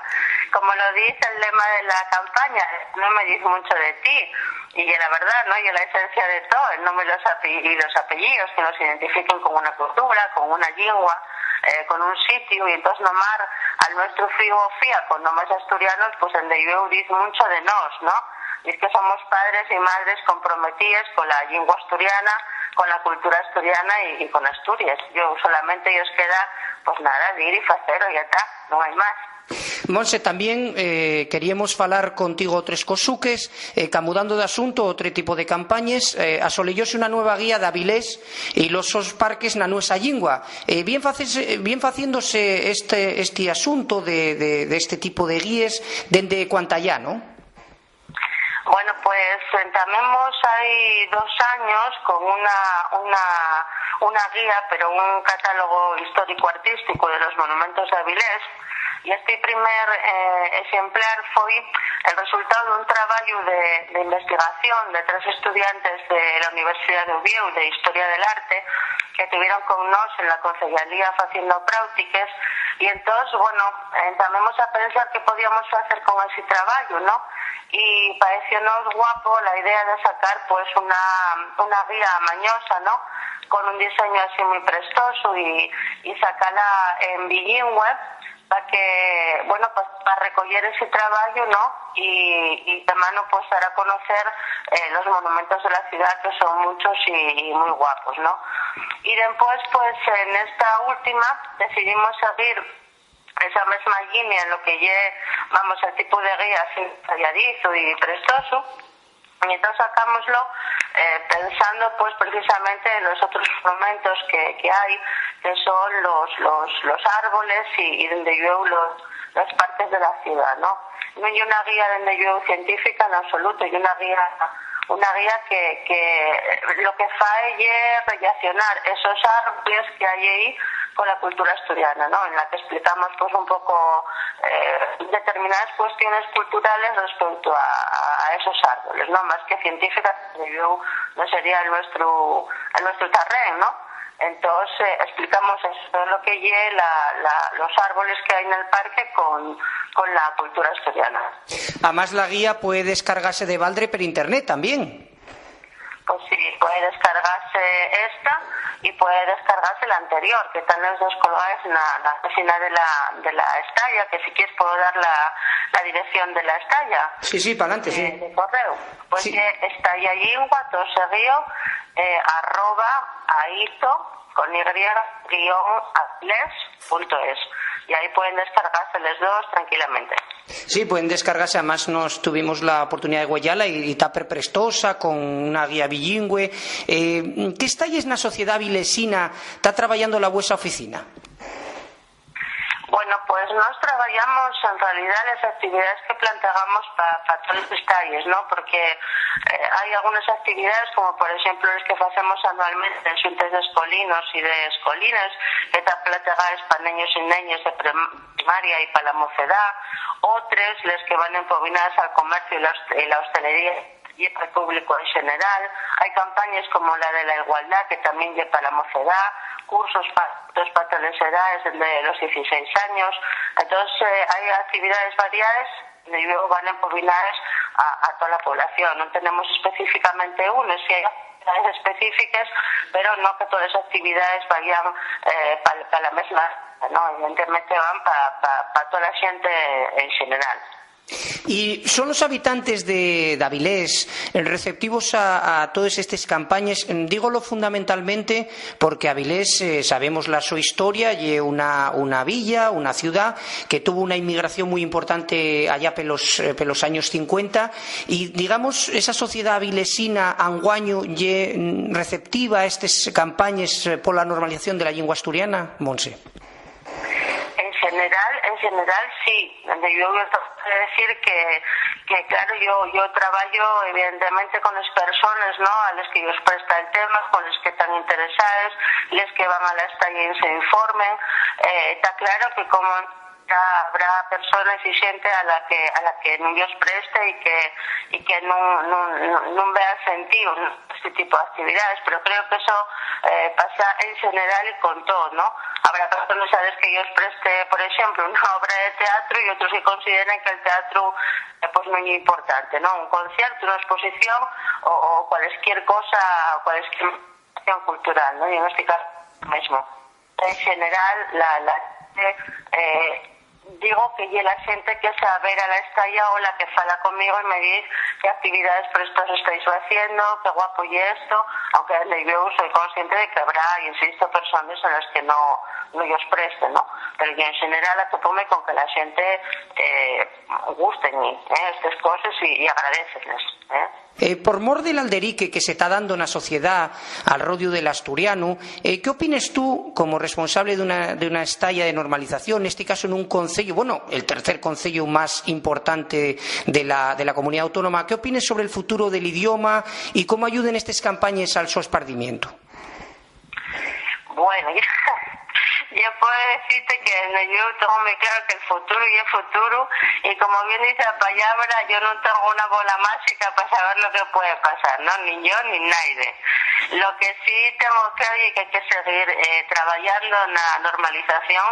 Como lo dice el lema de la campaña, no me dice mucho de ti. Y es la verdad, ¿no? Y es la esencia de todo, el nombre y los ape-, y los apellidos que nos identifiquen con una cultura, con una lengua, eh, con un sitio, y entonces nomar al nuestro fíu o fía con nombres asturianos, pues dende llueu dice mucho de nós, ¿no? Dice que somos padres y madres comprometidos con la lengua asturiana, con la cultura asturiana y, y con Asturias. Yo solamente ellos queda, pues nada, de ir y facelo, ya está, no hay más. Monse, tamién, eh, queríemos falar contigo otres cosuques, eh, camudando d'asunto, otru tipu de campañes, eh, asoleyóse una nueva guía d'Avilés y los sos parques na nuesa llingua. Eh, bien facese-, bien faciéndose este, esti asunto de, de, d'esti tipu de guíes, dende cuánta yá, ¿no? Bueno, pues entamemos hai dos años con una, una, una guía, pero un catálogo histórico-artístico de los monumentos de Avilés, y este primer, eh, exemplar foi el resultado d'un trabayu de, de investigación de tres estudiantes de la Universidad de Uviéu de Historia del Arte, que tuvieron con nós en la conceyalía faciendo práutiques, y entós, bueno, entamemos a pensar qué podíamos facer con ese trabayu, ¿no? Y pareciónos guapo la idea de sacar, pues, una, una guía mañosa, ¿no? Con un diseño así muy prestoso y, y sacala en bilingüe pa que, bueno, pa, pa recoyer ese trabayu, ¿no? Y, y de mano, pues, dar a conocer, eh, los monumentos de la ciudad, que son muchos y, y muy guapos, ¿no? Y después, pues, en esta última decidimos seguir esa mesma llinia en lo que ye, vamos, el tipu de guía así talladizu y prestosu. Y entón sacámoslo, eh, pensando, pues, precisamente en los otros monumentos que, que hai, que son los, los, los árboles y, y dende llueu los, las partes de la ciudad, ¿no? Non ye una guía dende llueu científica en absoluto, ye una guía, una guía que, que lo que fai ye relacionar esos árboles que hai aí con la cultura asturiana, ¿no? En la que explicamos, pues, un poco, eh, determinadas cuestiones culturales respecto a, a esos árboles, ¿no? Más que científicas, yo no sería el nuestro, el nuestro terreno, ¿no? Entonces, eh, explicamos eso, todo lo que lle la, la, los árboles que hay en el parque con, con la cultura asturiana. Además, la guía puede descargarse de baldre per internet también. Pues sí, puede descargarse esta y puede descargarse la anterior, que están las dos colgadas en la, la página de la, de la estaya, que si quieres puedo dar la, la dirección de la estaya. Sí, sí, pa'lante, sí. Eh, de correo. Pues sí. Eh, estayayingua, todo seguido, eh, arroba aito, con y, guión, avilés punto es. Y ahí pueden descargarse los dos tranquilamente. Sí, pueden descargarse. Además, nos tuvimos la oportunidá de güeyala y, y ta perprestosa, con una guía bilingüe. Eh, ¿qué estalles na sociedá avilesina ta trabayando la vuesa oficina? Bueno, pues nós trabayamos, en realidá, les actividades que plantegamos pa, pa toles estalles, ¿no? Porque, eh, hai algunes actividades, como por exemplo les que facemos anualmente en xuntes d'escolinos y d'escolines, que ta plantegaes pa neños y neñes de prim-, primaria y pa la mocedá, otres, les que van empobinaes al comercio y la host-, y la hostelería, y pal público en xeneral. Hai campañes como la de la igualdá, que tamién ye pa la mocedá, cursos pa, pa toles edaes, dende los dieciséis años. Entós, eh, hai actividades variaes, y lluego van empobinaes a, a tola población. Non tenemos específicamente unes, si hai actividades específiques, pero no que toles actividades vayan, eh, pa, pa la mesma, ¿no? Evidentemente van pa, pa, pa tola xente en xeneral. ¿Y son los habitantes de, d'Avilés receptivos a, a todes estes campañes? Dígolo fundamentalmente porque Avilés, eh, sabemos la so historia, ye una, una villa, una ciudá que tuvo una inmigración mui importante allá pelos, eh, pelos años cincuenta, y, digamos, esa sociedá avilesina anguaño ye, mm, receptiva a estes campañes, eh, pola normalización de la llingua asturiana, Monse? En general, en general, sí. Dende llueu, yo tengo que decir que, que, claro, yo, yo trabajo, evidentemente, con las personas, ¿no? A las que ellos presta el tema, con las que están interesadas, les que van a la estaya y se informen. Eh, está claro que, como ya habrá personas y gente a la que, a la que no ellos preste y que, y que no, no, no, no vea sentido, ¿no? Este tipo de actividades, pero creo que eso, eh, pasa en general y con todo, ¿no? Habrá personas a las que ellos preste, por ejemplo, una obra de teatro y otros que consideren que el teatro, eh, pues, no es importante, ¿no? Un concierto, una exposición o, o cualquier cosa, cualquier acción cultural, ¿no? Y en este caso, lo mismo. En general, la, la gente, eh, digo que ye la gente que se avera a la estaya o la que fala conmigo y me dice qué actividades por estos estáis haciendo, qué guapo y esto, aunque dende llueu soy consciente de que habrá, insisto, personas a las que no, no ellos presten, ¿no? Pero yo, en general, atopome con que la gente, eh, gusten, eh, estas cosas y, y agradeceles, eh. Eh, por mor del alderique que se ta dando na sociedá al rodiu del asturianu, eh, ¿qué opines tú, como responsable d'una, d'una estaya de normalización, nesti caso nun conceyu, bueno, el tercer conceyu más importante de la, de la comunidá autónoma, ¿qué opines sobre el futuro del idioma y cómo ayuden estes campañes al so espardimientu? Bueno, yo, yo puedo decirte que no, yo tengo muy claro que el futuro y el futuro, y como bien dice la palabra, yo no tengo una bola mágica para saber lo que puede pasar, ¿no? Ni yo ni nadie. Lo que sí tengo claro es que hay que seguir, eh, trabajando en la normalización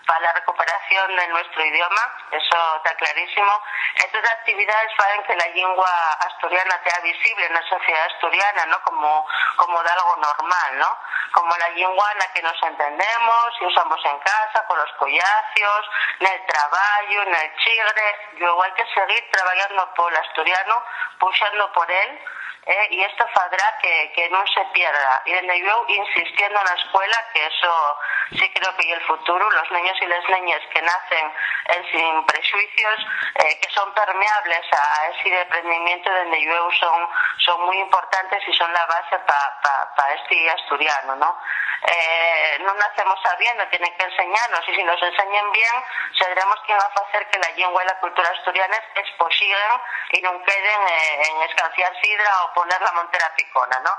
para la recuperación de nuestro idioma. Eso está clarísimo. Estas actividades hacen que la lengua asturiana sea visible en la sociedad asturiana, ¿no? Como, como de algo normal, ¿no? Como la lengua en la que nos entendemos y usamos en casa, con los collacios, en el trabajo, en el chigre. Yo igual que seguir trabajando por el asturiano, puxando por él, eh, y esto fadrá que, que no se pierda. Y dende luego insistiendo en la escuela, que eso sí creo que es el futuro, los niños y las niñas que nacen, eh, sin prejuicios, eh, que son permeables a, a ese deprendimiento, dende luego son, son muy importantes y son la base para pa, pa este asturiano, ¿no? Eh, no nacemos sabiendo, tienen que enseñarnos, y si nos enseñan bien, sabremos quién va a hacer que la lengua y la cultura asturiana es, pues, sigan y no queden, eh, en escanciar sidra o poner la montera picona, ¿no?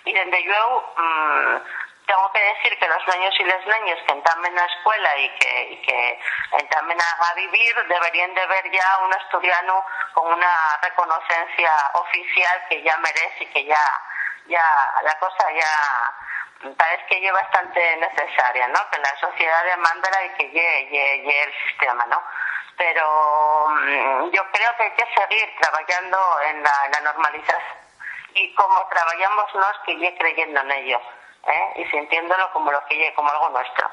Y dende luego, mm, tengo que decir que los niños y las niñas que entamen la escuela y que, y que entamen a, a vivir, deberían de ver ya un asturiano con una reconocencia oficial que ya merece y que ya, ya la cosa ya parece que es bastante necesaria, ¿no? Que la sociedad demanda y que llegue, llegue el sistema, ¿no? Pero, mm, yo creo que hay que seguir trabajando en la, en la normalización y como trabajamos nos, que llegue creyendo en ello, ¿eh? Y sintiéndolo como lo que llegue, como algo nuestro.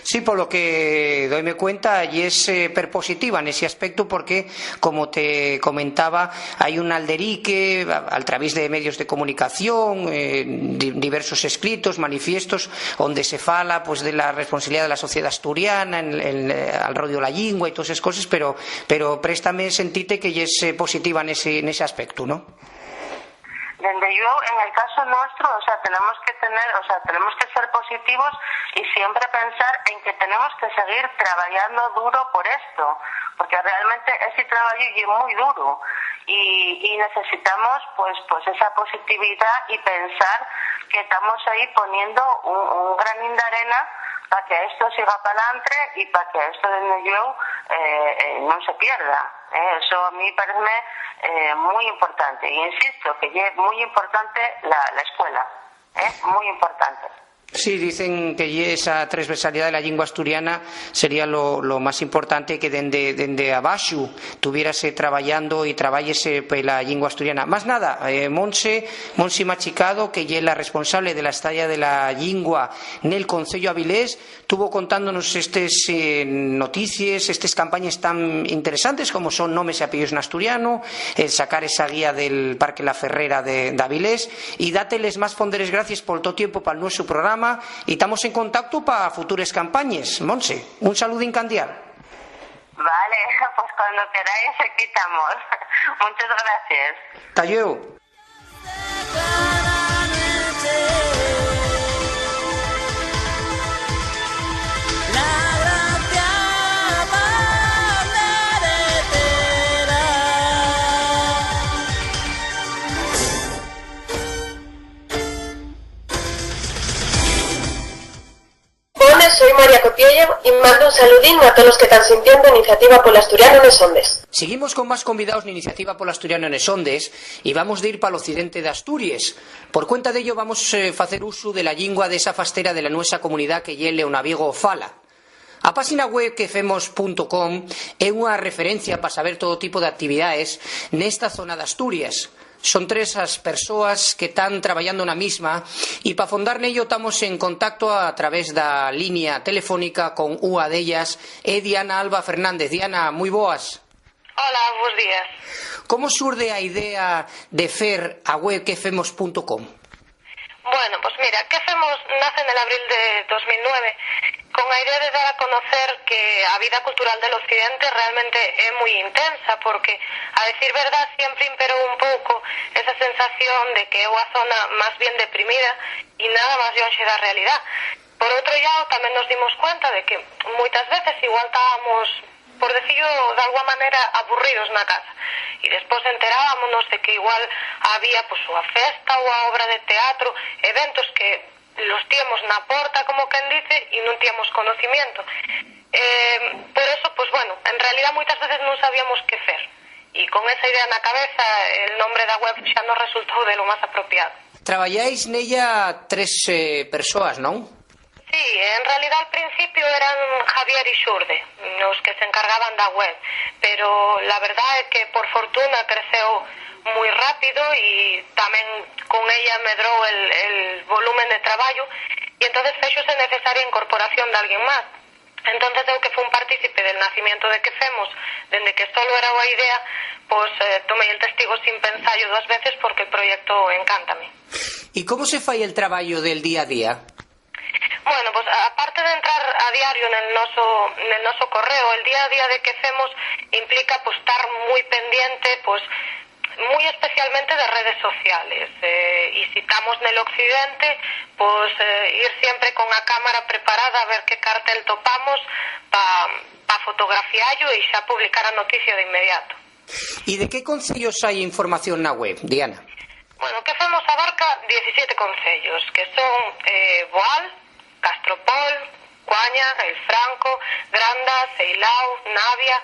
Sí, por lo que doime cuenta, y es, eh, perpositiva nesi aspectu porque, como te comentaba, hai un alderique a, al través de medios de comunicación, eh, di-, diversos escritos, manifiestos, onde se fala, pues, de la responsabilidad de la sociedad asturiana en, en, eh, al rodiu la lingua y todas esas cosas, pero, pero préstame sentite que yes, eh, positiva nesi, nesi aspectu, ¿no? Dende luego, en el caso nuestro, o sea, tenemos que tener, o sea, tenemos que ser positivos y siempre pensar en que tenemos que seguir trabajando duro por esto, porque realmente ese trabajo es muy duro y, y necesitamos, pues, pues esa positividad y pensar que estamos ahí poniendo un, un granín de arena para que esto siga para adelante y para que esto, dende luego, eh, eh, no se pierda. Eh, eso a mí parece, eh, muy importante. Y insisto que es muy importante la, la escuela, eh, muy importante. Sí, dicen que ye esa tresversalidá de la llingua asturiana sería lo, lo más importante, que dende, dende abaxu tuviérase trabayando y trabayese pela llingua asturiana. Más nada, eh, Monse, Monse Machicado, que ye la responsable de la estaya de la llingua nel Conceyu Avilés, tuvo contándonos estes, eh, noticies, estes campañes tan interesantes como son Nomes y Apellidos en Asturiano, el sacar esa guía del Parque La Ferrera de, d'Avilés, y date les más fonderes gracies pol to tiempu pal nuesu programa, y tamos en contactu pa futures campañes. Monse, un saludín candial. Vale, pues cuando queráis, aquí estamos. Muchas gracias. Ta llueu. Bones, soi María Cotiella y mando un saludín a tolos que tán sintiendo Iniciativa pol Asturianu nes Ondes. Seguimos con más convidaos n'Iniciativa pol Asturianu nes Ondes y vamos dir pal occidente d'Asturies. Por cuenta d'ello vamos, eh, facer usu de la llingua d'esa fastera de la nuesa comunidá que ye Leonaviego Fala. A páxina web que femos punto com é unha referencia pa saber todo tipo d'actividaes nesta zona d'Asturies. Son tres as persoas que tán trabayando na misma y pa fondar nello tamos en contacto a través da línea telefónica con ua d'ellas, é Diana Alba Fernández. Diana, mui boas. Hola, bos días. ¿Cómo surde a idea de fer a web que femos punto com? Bueno, pues mira, ¿Qué Femos? Nace nel abril de dos mil nueve con a idea de dar a conocer que a vida cultural del occidente realmente é mui intensa, porque, a decir verdad, siempre imperó un pouco esa sensación de que é unha zona más bien deprimida y nada más llonxe da realidá. Por outro llado, tamén nos dimos cuenta de que moitas veces igual tábamos, por decillo d'algúa manera, aburridos na casa. Y despois enterábamonos de que igual había, pues, unha festa, unha obra de teatro, eventos que los tiemos na porta, como quen dice, y nun tiemos conocimiento. Eh, por eso, pues bueno, en realidá moitas veces nun sabíamos qué fer. Y con esa idea na cabeza, el nombre da web xa nos resultou de lo más apropiado. Trabayáis nella tres, eh, persoas, non? Sí, en realidá al principio eran Javier y Xurde os que se encargaban da web, pero la verdá é que por fortuna creceu mui rápido y tamén con ella medrou el, el volumen de trabayu y entonces fexose necesaria a incorporación d'alguien más. Entonces eu, que fun partícipe del nacimiento de Qué Femos dende que solo era unha idea, pos, eh, tomei el testigo sin pensallo dos veces porque el proyecto encántame. ¿Y cómo se fai el trabayo del día a día? Bueno, pues aparte de entrar a diario nel noso, nel noso correo, el día a día de Qué Femos implica, pues, tar mui pendiente, pues, mui especialmente de redes sociales. Eh, y si tamos nel occidente, pues, eh, ir siempre con a cámara preparada a ver qué cartel topamos pa, pa fotografiallo y xa publicar a noticia de inmediato. ¿Y de qué concellos hai información na web, Diana? Bueno, Qué Femos abarca diecisiete concellos, que son, eh, Boal, Castropol, Cuaña, El Franco, Granda, Seilao, Navia,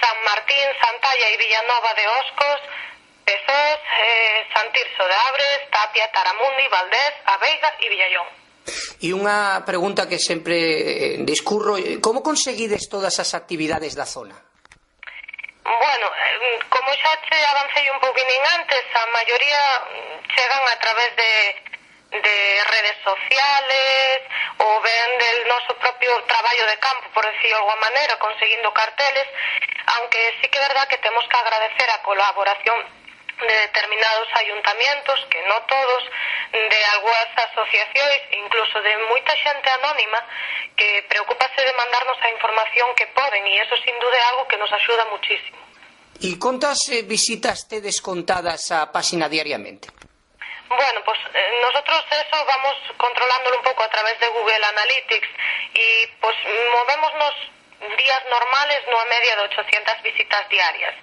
San Martín, Santalla y Villanova de Oscos, Pezós, eh, San Tirso de Abres, Tapia, Taramundi, Valdés, Aveiga y Villayón. Y una pregunta que siempre, eh, discurro, eh, ¿cómo conseguides todas esas actividades da zona? Bueno, eh, como xa che avancei un poquinín antes, a mayoría, mm, chegan a través de, de redes sociales o ben del noso propio traballo de campo, por decirlo de alguna manera, conseguindo carteles, aunque sí que é verdad que temos que agradecer a colaboración de determinados ayuntamientos, que no todos, de algunhas asociacións, incluso de moita xente anónima que preocúpase de mandarnos a información que poden, y eso sin duda é algo que nos axuda muchísimo. ¿Y cuántas, eh, visitas tedes contadas a páxina diariamente? Bueno, pues, eh, nosotros eso vamos controlándolo un poco a través de Google Analytics y, pues, movémonos días normales nunha media de ochocientas visitas diarias.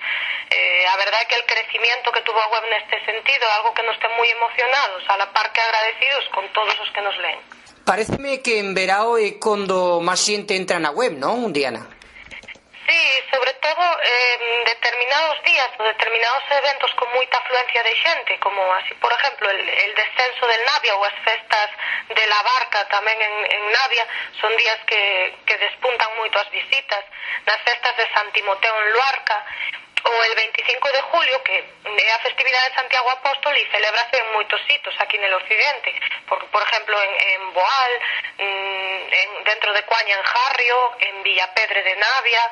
Eh, a verdá é que el crecimiento que tuvo a web neste sentido é algo que nos ten moi emocionados, a la par que agradecidos con todos os que nos leen. Paréceme que en verao é cuando más xente entra na web, ¿non, Diana? Sí, Sí, sobre todo en determinados días o determinados eventos con moita afluencia de xente, como así, por exemplo, el, el descenso del Navia ou as festas de la Barca tamén en, en Navia, son días que, que despuntan moito as visitas, nas festas de San Timoteo en Luarca, o el veinticinco de julio, que é a festividade de Santiago Apóstol y celébrase en moitos sitos aquí nel occidente, por, por exemplo, en, en Boal, mm, en, dentro de Cuaña, en Harrio, en Villapedre de Navia.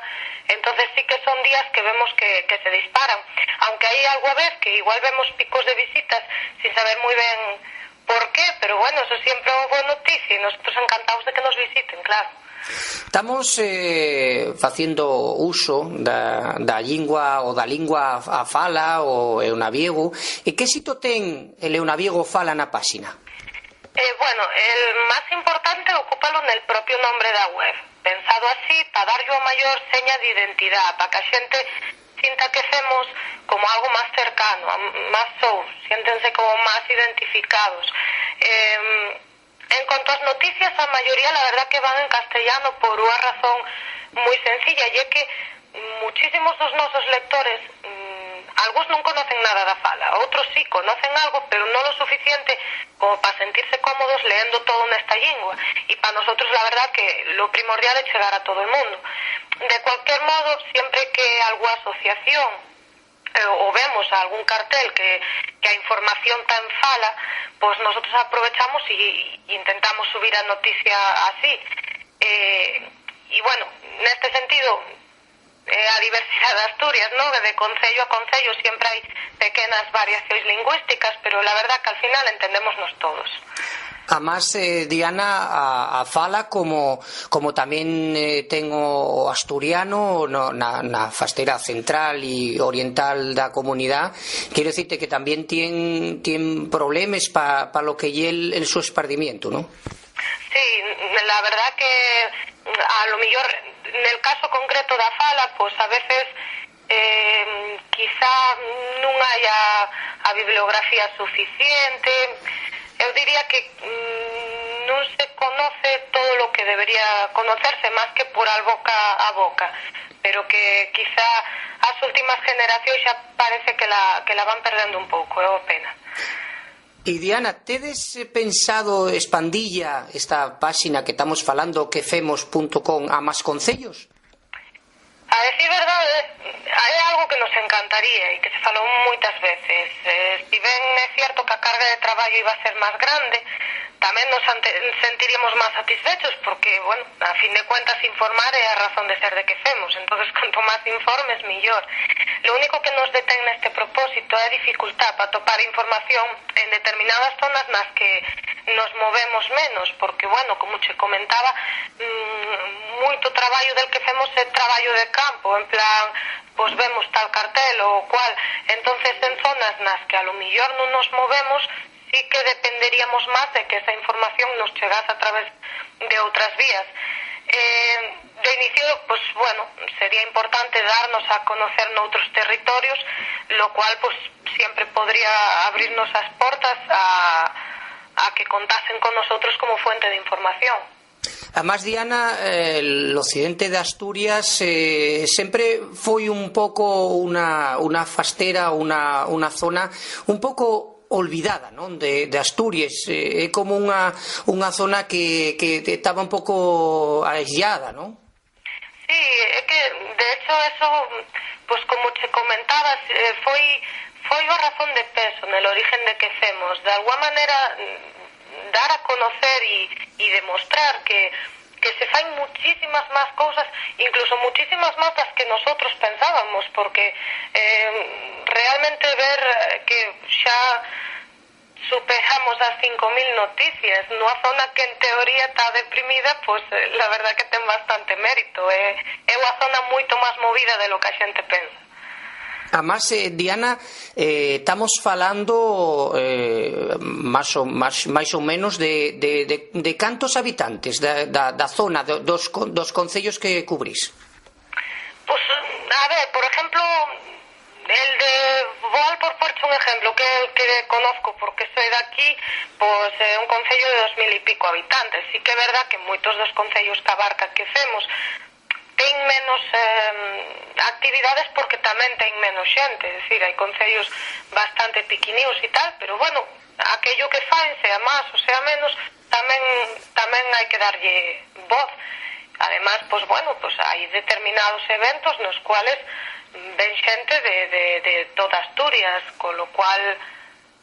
Entonces sí que son días que vemos que, que se disparan, aunque hai alguna vez que igual vemos picos de visitas sin saber moi ben por qué, pero bueno, eso siempre é boa noticia y nosotros encantados de que nos visiten, claro. Tamos, eh, faciendo uso da, da llingua o da lingua a fala o eunaviegu. E qué sito ten el eunaviego fala na páxina? Eh, bueno, el más importante ocúpalo nel propio nombre da web, pensado así pa darlle a mayor seña d'identidá, pa que a xente sinta que femos como algo más cercano, a, más sous, siéntense como más identificados. Em, en cuanto ás noticias, a mayoría, la verdá que van en castellano por una razón muy sencilla, y é que muchísimos dos nosos lectores, mm, algúns non conocen nada da fala, outros sí conocen algo, pero non lo suficiente como pa sentirse cómodos leendo todo nesta llingua. Y pa nosotros, la verdá que lo primordial é chegar a todo el mundo. De cualquier modo, siempre que alguna asociación, eh, o vemos algún cartel que, que a información ta en fala, pues nosotros aprovechamos y, y intentamos subir a noticia así. Eh, y bueno, neste sentido, eh, a diversidade de Asturias, ¿no? De concello a concello siempre hai pequenas variacións lingüísticas, pero la verdá que al final entendémonos todos. Amás, eh, Diana, a, a fala como, como también, eh, ten o, o asturiano no, na, na fastera central y oriental da comunidá, quiero decirte que también tien, tien problemes pa, pa lo que ye el, el su espardimiento, ¿no? Sí, la verdá que a lo millor nel caso concreto da fala, pues a veces, eh, quizá nun haya a bibliografía suficiente. Eu diría que, mm, non se conoce todo lo que debería conocerse, más que por al boca a boca, pero que quizá as últimas generacións xa parece que la, que la van perdendo un pouco, é o pena. Y, Diana, tedes, eh, pensado espandilla esta páxina que tamos falando, quefemos punto com, a más concellos? A decir verdade, hai algo que nos encantaría y que se falou moitas veces. Eh, si ben é cierto que a carga de trabajo iba a ser más grande, tamén nos ante-, sentiríamos más satisfechos porque, bueno, a fin de cuentas, informar é a razón de ser de quefemos. Entonces, cuanto más informes, millor. Lo único que nos detén neste propósito é a dificultá pa topar información en determinadas zonas nas que nos movemos menos, porque, bueno, como che comentaba, mm, moito traballo del que femos é traballo de campo, en plan, pois vemos tal cartel o cual. Entonces, en zonas nas que a lo millor non nos movemos, sí que dependeríamos más de que esa información nos chegase a través de outras vías. Eh, de inicio, pues bueno, sería importante darnos a conocer noutros territorios, lo cual, pues, siempre podría abrirnos as portas a, a que contasen con nosotros como fuente de información. Amás, Diana, eh, l'occidente d'Asturias, eh, sempre foi un poco una, una fastera, una, una zona un poco olvidada, non? De, de Asturias. Eh, é como unha, unha zona que, que estaba un poco aislada, non? Sí, é que, de hecho, eso, pues como che comentabas, eh, foi, foi unha razón de peso nel origen de quefemos. De alguna manera, mm, dar a conocer y, y demostrar que, que se fan muchísimas más cosas, incluso muchísimas más das que nosotros pensábamos, porque, eh, realmente ver que xa superamos as cinco mil noticias nunha zona que en teoría está deprimida, pues, eh, la verdad que ten bastante mérito. Eh, é unha zona moito máis movida de lo que a xente pensa. Amás, eh, Diana, eh, estamos falando, eh, más o, más, máis o menos de, de, de, de cantos habitantes da, da, da zona, do, dos, co-, dos concellos que cubrís? Pues, a ver, por exemplo, el de Boal, por porche un exemplo, que é el que conozco porque soy de aquí, pues, é un concello de dos mil y pico habitantes. Sí que é verdad que moitos dos concellos que abarca quefemos ten menos, em, actividades porque tamén ten menos xente, é dicir, hai concellos bastante piquiníos y tal, pero bueno, aquello que fan, sea más o sea menos, tamén, tamén hai que darlle voz. Además, pues bueno, pues hai determinados eventos nos cuales ven xente de, de, de toda Asturias, con lo cual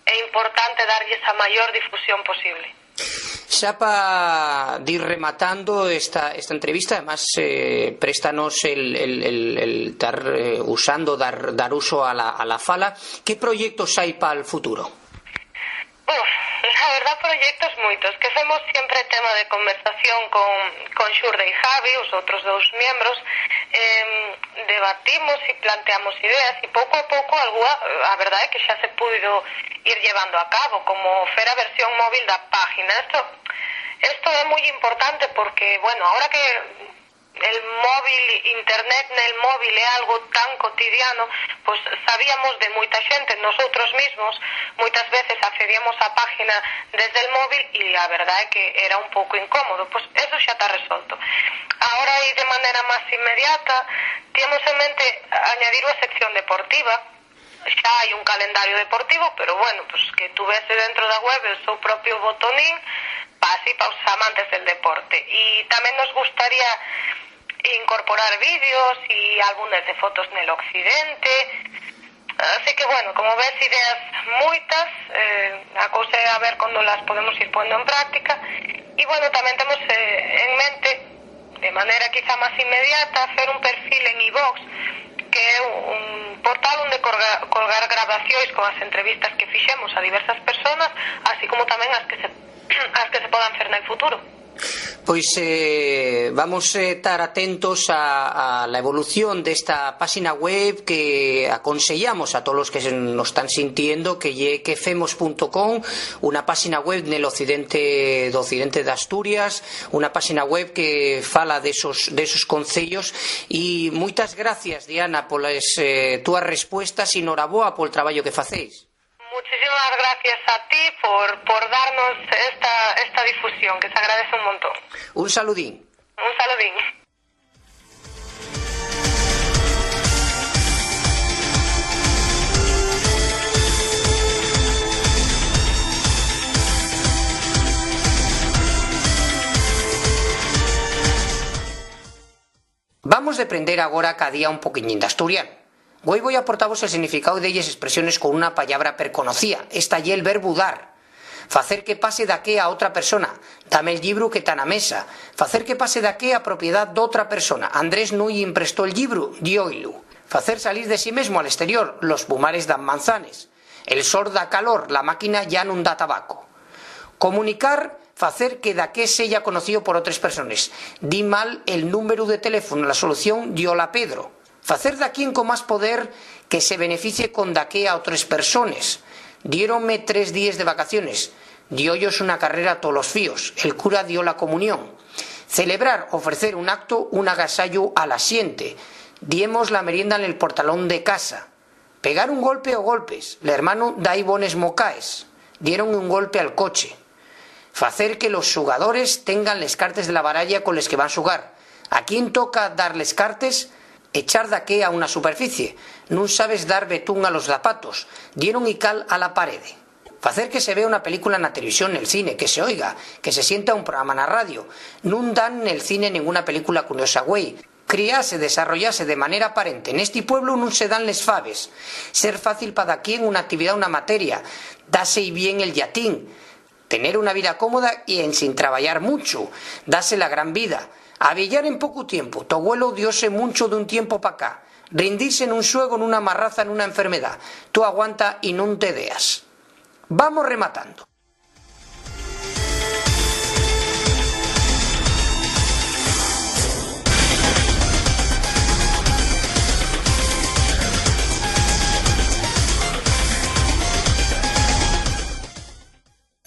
é importante darlles a mayor difusión posible. Xa pa dir rematando esta, esta entrevista, además, eh, préstanos el, el, el, el tar, eh, usando, dar, dar uso a la, a la fala. ¿Qué proyectos hai pal futuro? Uf, la verdad, proyectos muitos, que femos siempre tema de conversación con, con Xurde y Javi, os otros dos miembros, em, debatimos y planteamos ideas y pouco a pouco alguna, a verdade é que xa se puido ir llevando a cabo, como fer a versión móvil da página. Esto, esto é moi importante porque, bueno, ahora que el móvil, internet nel móvil é algo tan cotidiano, pues sabíamos de moita xente, nosotros mismos moitas veces accedíamos á página desde el móvil y a verdade é que era un pouco incómodo. Pues eso xa está resolto. Ahora, y de manera más inmediata, tiemos en mente añadir una sección deportiva. Xa hai un calendario deportivo, pero bueno, pues que tuvese dentro da web el seu propio botonín pa así, pa os amantes del deporte. Y tamén nos gustaría incorporar vídeos y álbumes de fotos nel occidente. Así que, bueno, como ves, ideas muitas, eh, a cousa é a ver cuándo las podemos ir poniendo en práctica. Y bueno, tamén temos, eh, en mente, de manera quizá más inmediata, hacer un perfil en iVoox, que é un portal onde colga-, colgar grabacións con as entrevistas que fixemos a diversas personas, así como tamén as que se, as que se podan fer nel futuro. Pois, eh, vamos, eh, tar atentos a, a la evolución d'esta páxina web que aconseyamos a tolos que se, nos tán sintiendo, que ye quefemos punto com, una páxina web nel occidente, d'occidente d'Asturias, una páxina web que fala d'esos, d'esos concellos. Y muitas gracias, Diana, poles, eh, túas respuestas y noraboa pol trabayo que facéis. Muchísimas gracias a ti por, por darnos esta, esta difusión, que se agradece un montón. Un saludín. Un saludín. Vamos deprender agora ca día un poquiñín d'asturianu. Güei voi aportavos el significáu delles espresiones con una pallabra perconocía. Esta ye'l verbu dar. Facer que pase daqué a otra persona. Dame el llibru que ta na mesa. Facer que pase daqué a propiedá d'otra persona. Andrés nun-y imprestó el llibru, dió-y-lu. Facer salir de sí mesmo al exterior. Los pumares dan manzanes. El sol da calor, la máquina yá nun da tabaco. Comunicar, facer que daqué seya conocío por otres persones. Di mal el númberu de teléfono, la solución dióla Pedro. Facer daquién con más poder que se beneficie con daqué a otres persones. Diéronme tres díes de vacaciones. Dió-yos una carrera a tolos fíos. El cura dió la comunión. Celebrar, ofrecer un acto, un agasayu a la xente. Diemos la merienda nel portalón de casa. Pegar un golpe o golpes. L'hermanu da-y bones mocaes. Dieron un golpe al coche. Facer que los xugadores tengan les cartes de la baraya coles que van xugar. ¿A quién toca dar les cartes? Echar daqué a una superficie. Nun sabes dar betún a los zapatos. Dieron-y cal a la parede. Facer que se vea una película na televisión, nel cine, que se oiga, que se sienta un programa na radio. Nun dan nel cine nenguna película curiosa güei. Criase, desarrollase de manera aparente. Nesti pueblu nun se dan les faves. Ser fácil pa daquién una actividá, una materia. Dase-y bien el llatín. Tener una vida cómoda y ensin trabayar munchu. Dase la gran vida. Avieyar en pocu tiempu. To güelu dióse munchu d'un tiempu p'acá. Rindirse nun xuegu, nuna marraza, nuna enfermedá. Tú aguanta y nun te deas. Vamos rematando.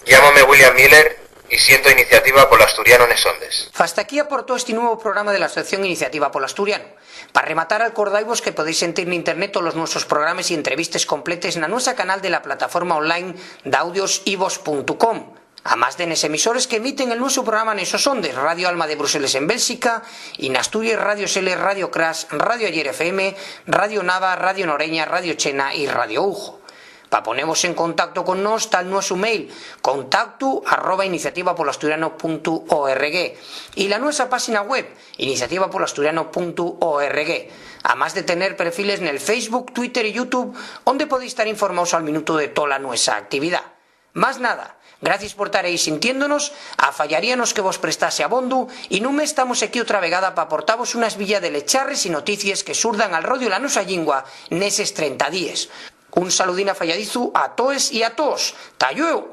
Llámame William Miller y siento iniciativa pol asturianu nes ondes. Fasta aquí aportó esti nuevu programa de la asociación Iniciativa pol Asturianu. Pa rematar, alcordaivos que podéis sentir n'Internet tolos nuesos programes y entrevistes completes na nuesa canal de la plataforma online d'audios ivos punto com. Amás de nes emisores qu'emiten el nuesu programa nesos ondes, Radio Alma de Bruseles en Bélxica, y n'Asturies, Radio Sele, Radio Crash, Radio Ayer F M, Radio Nava, Radio Noreña, Radio Chena y Radio Ujo. Pa ponevos en contacto con nós, ta'l nuesu mail, contactu arroba iniciativa polo asturiano punto org, y la nuesa páxina web, iniciativa polo asturiano punto org, amás de tener perfiles nel Facebook, Twitter y YouTube, onde podéis tar informaos al minutu de tola nuesa actividá. Más nada, gracies por tar ehí sintiéndonos, afayaríanos que vos prestase abondu, y nun mes tamos equí otra vegada p'aportavos una esbilla de les charres y noticies que surdan al rodiu la nusa llingua neses trenta díes. Un saludín afayadizu a toes y a toos. Ta llueu!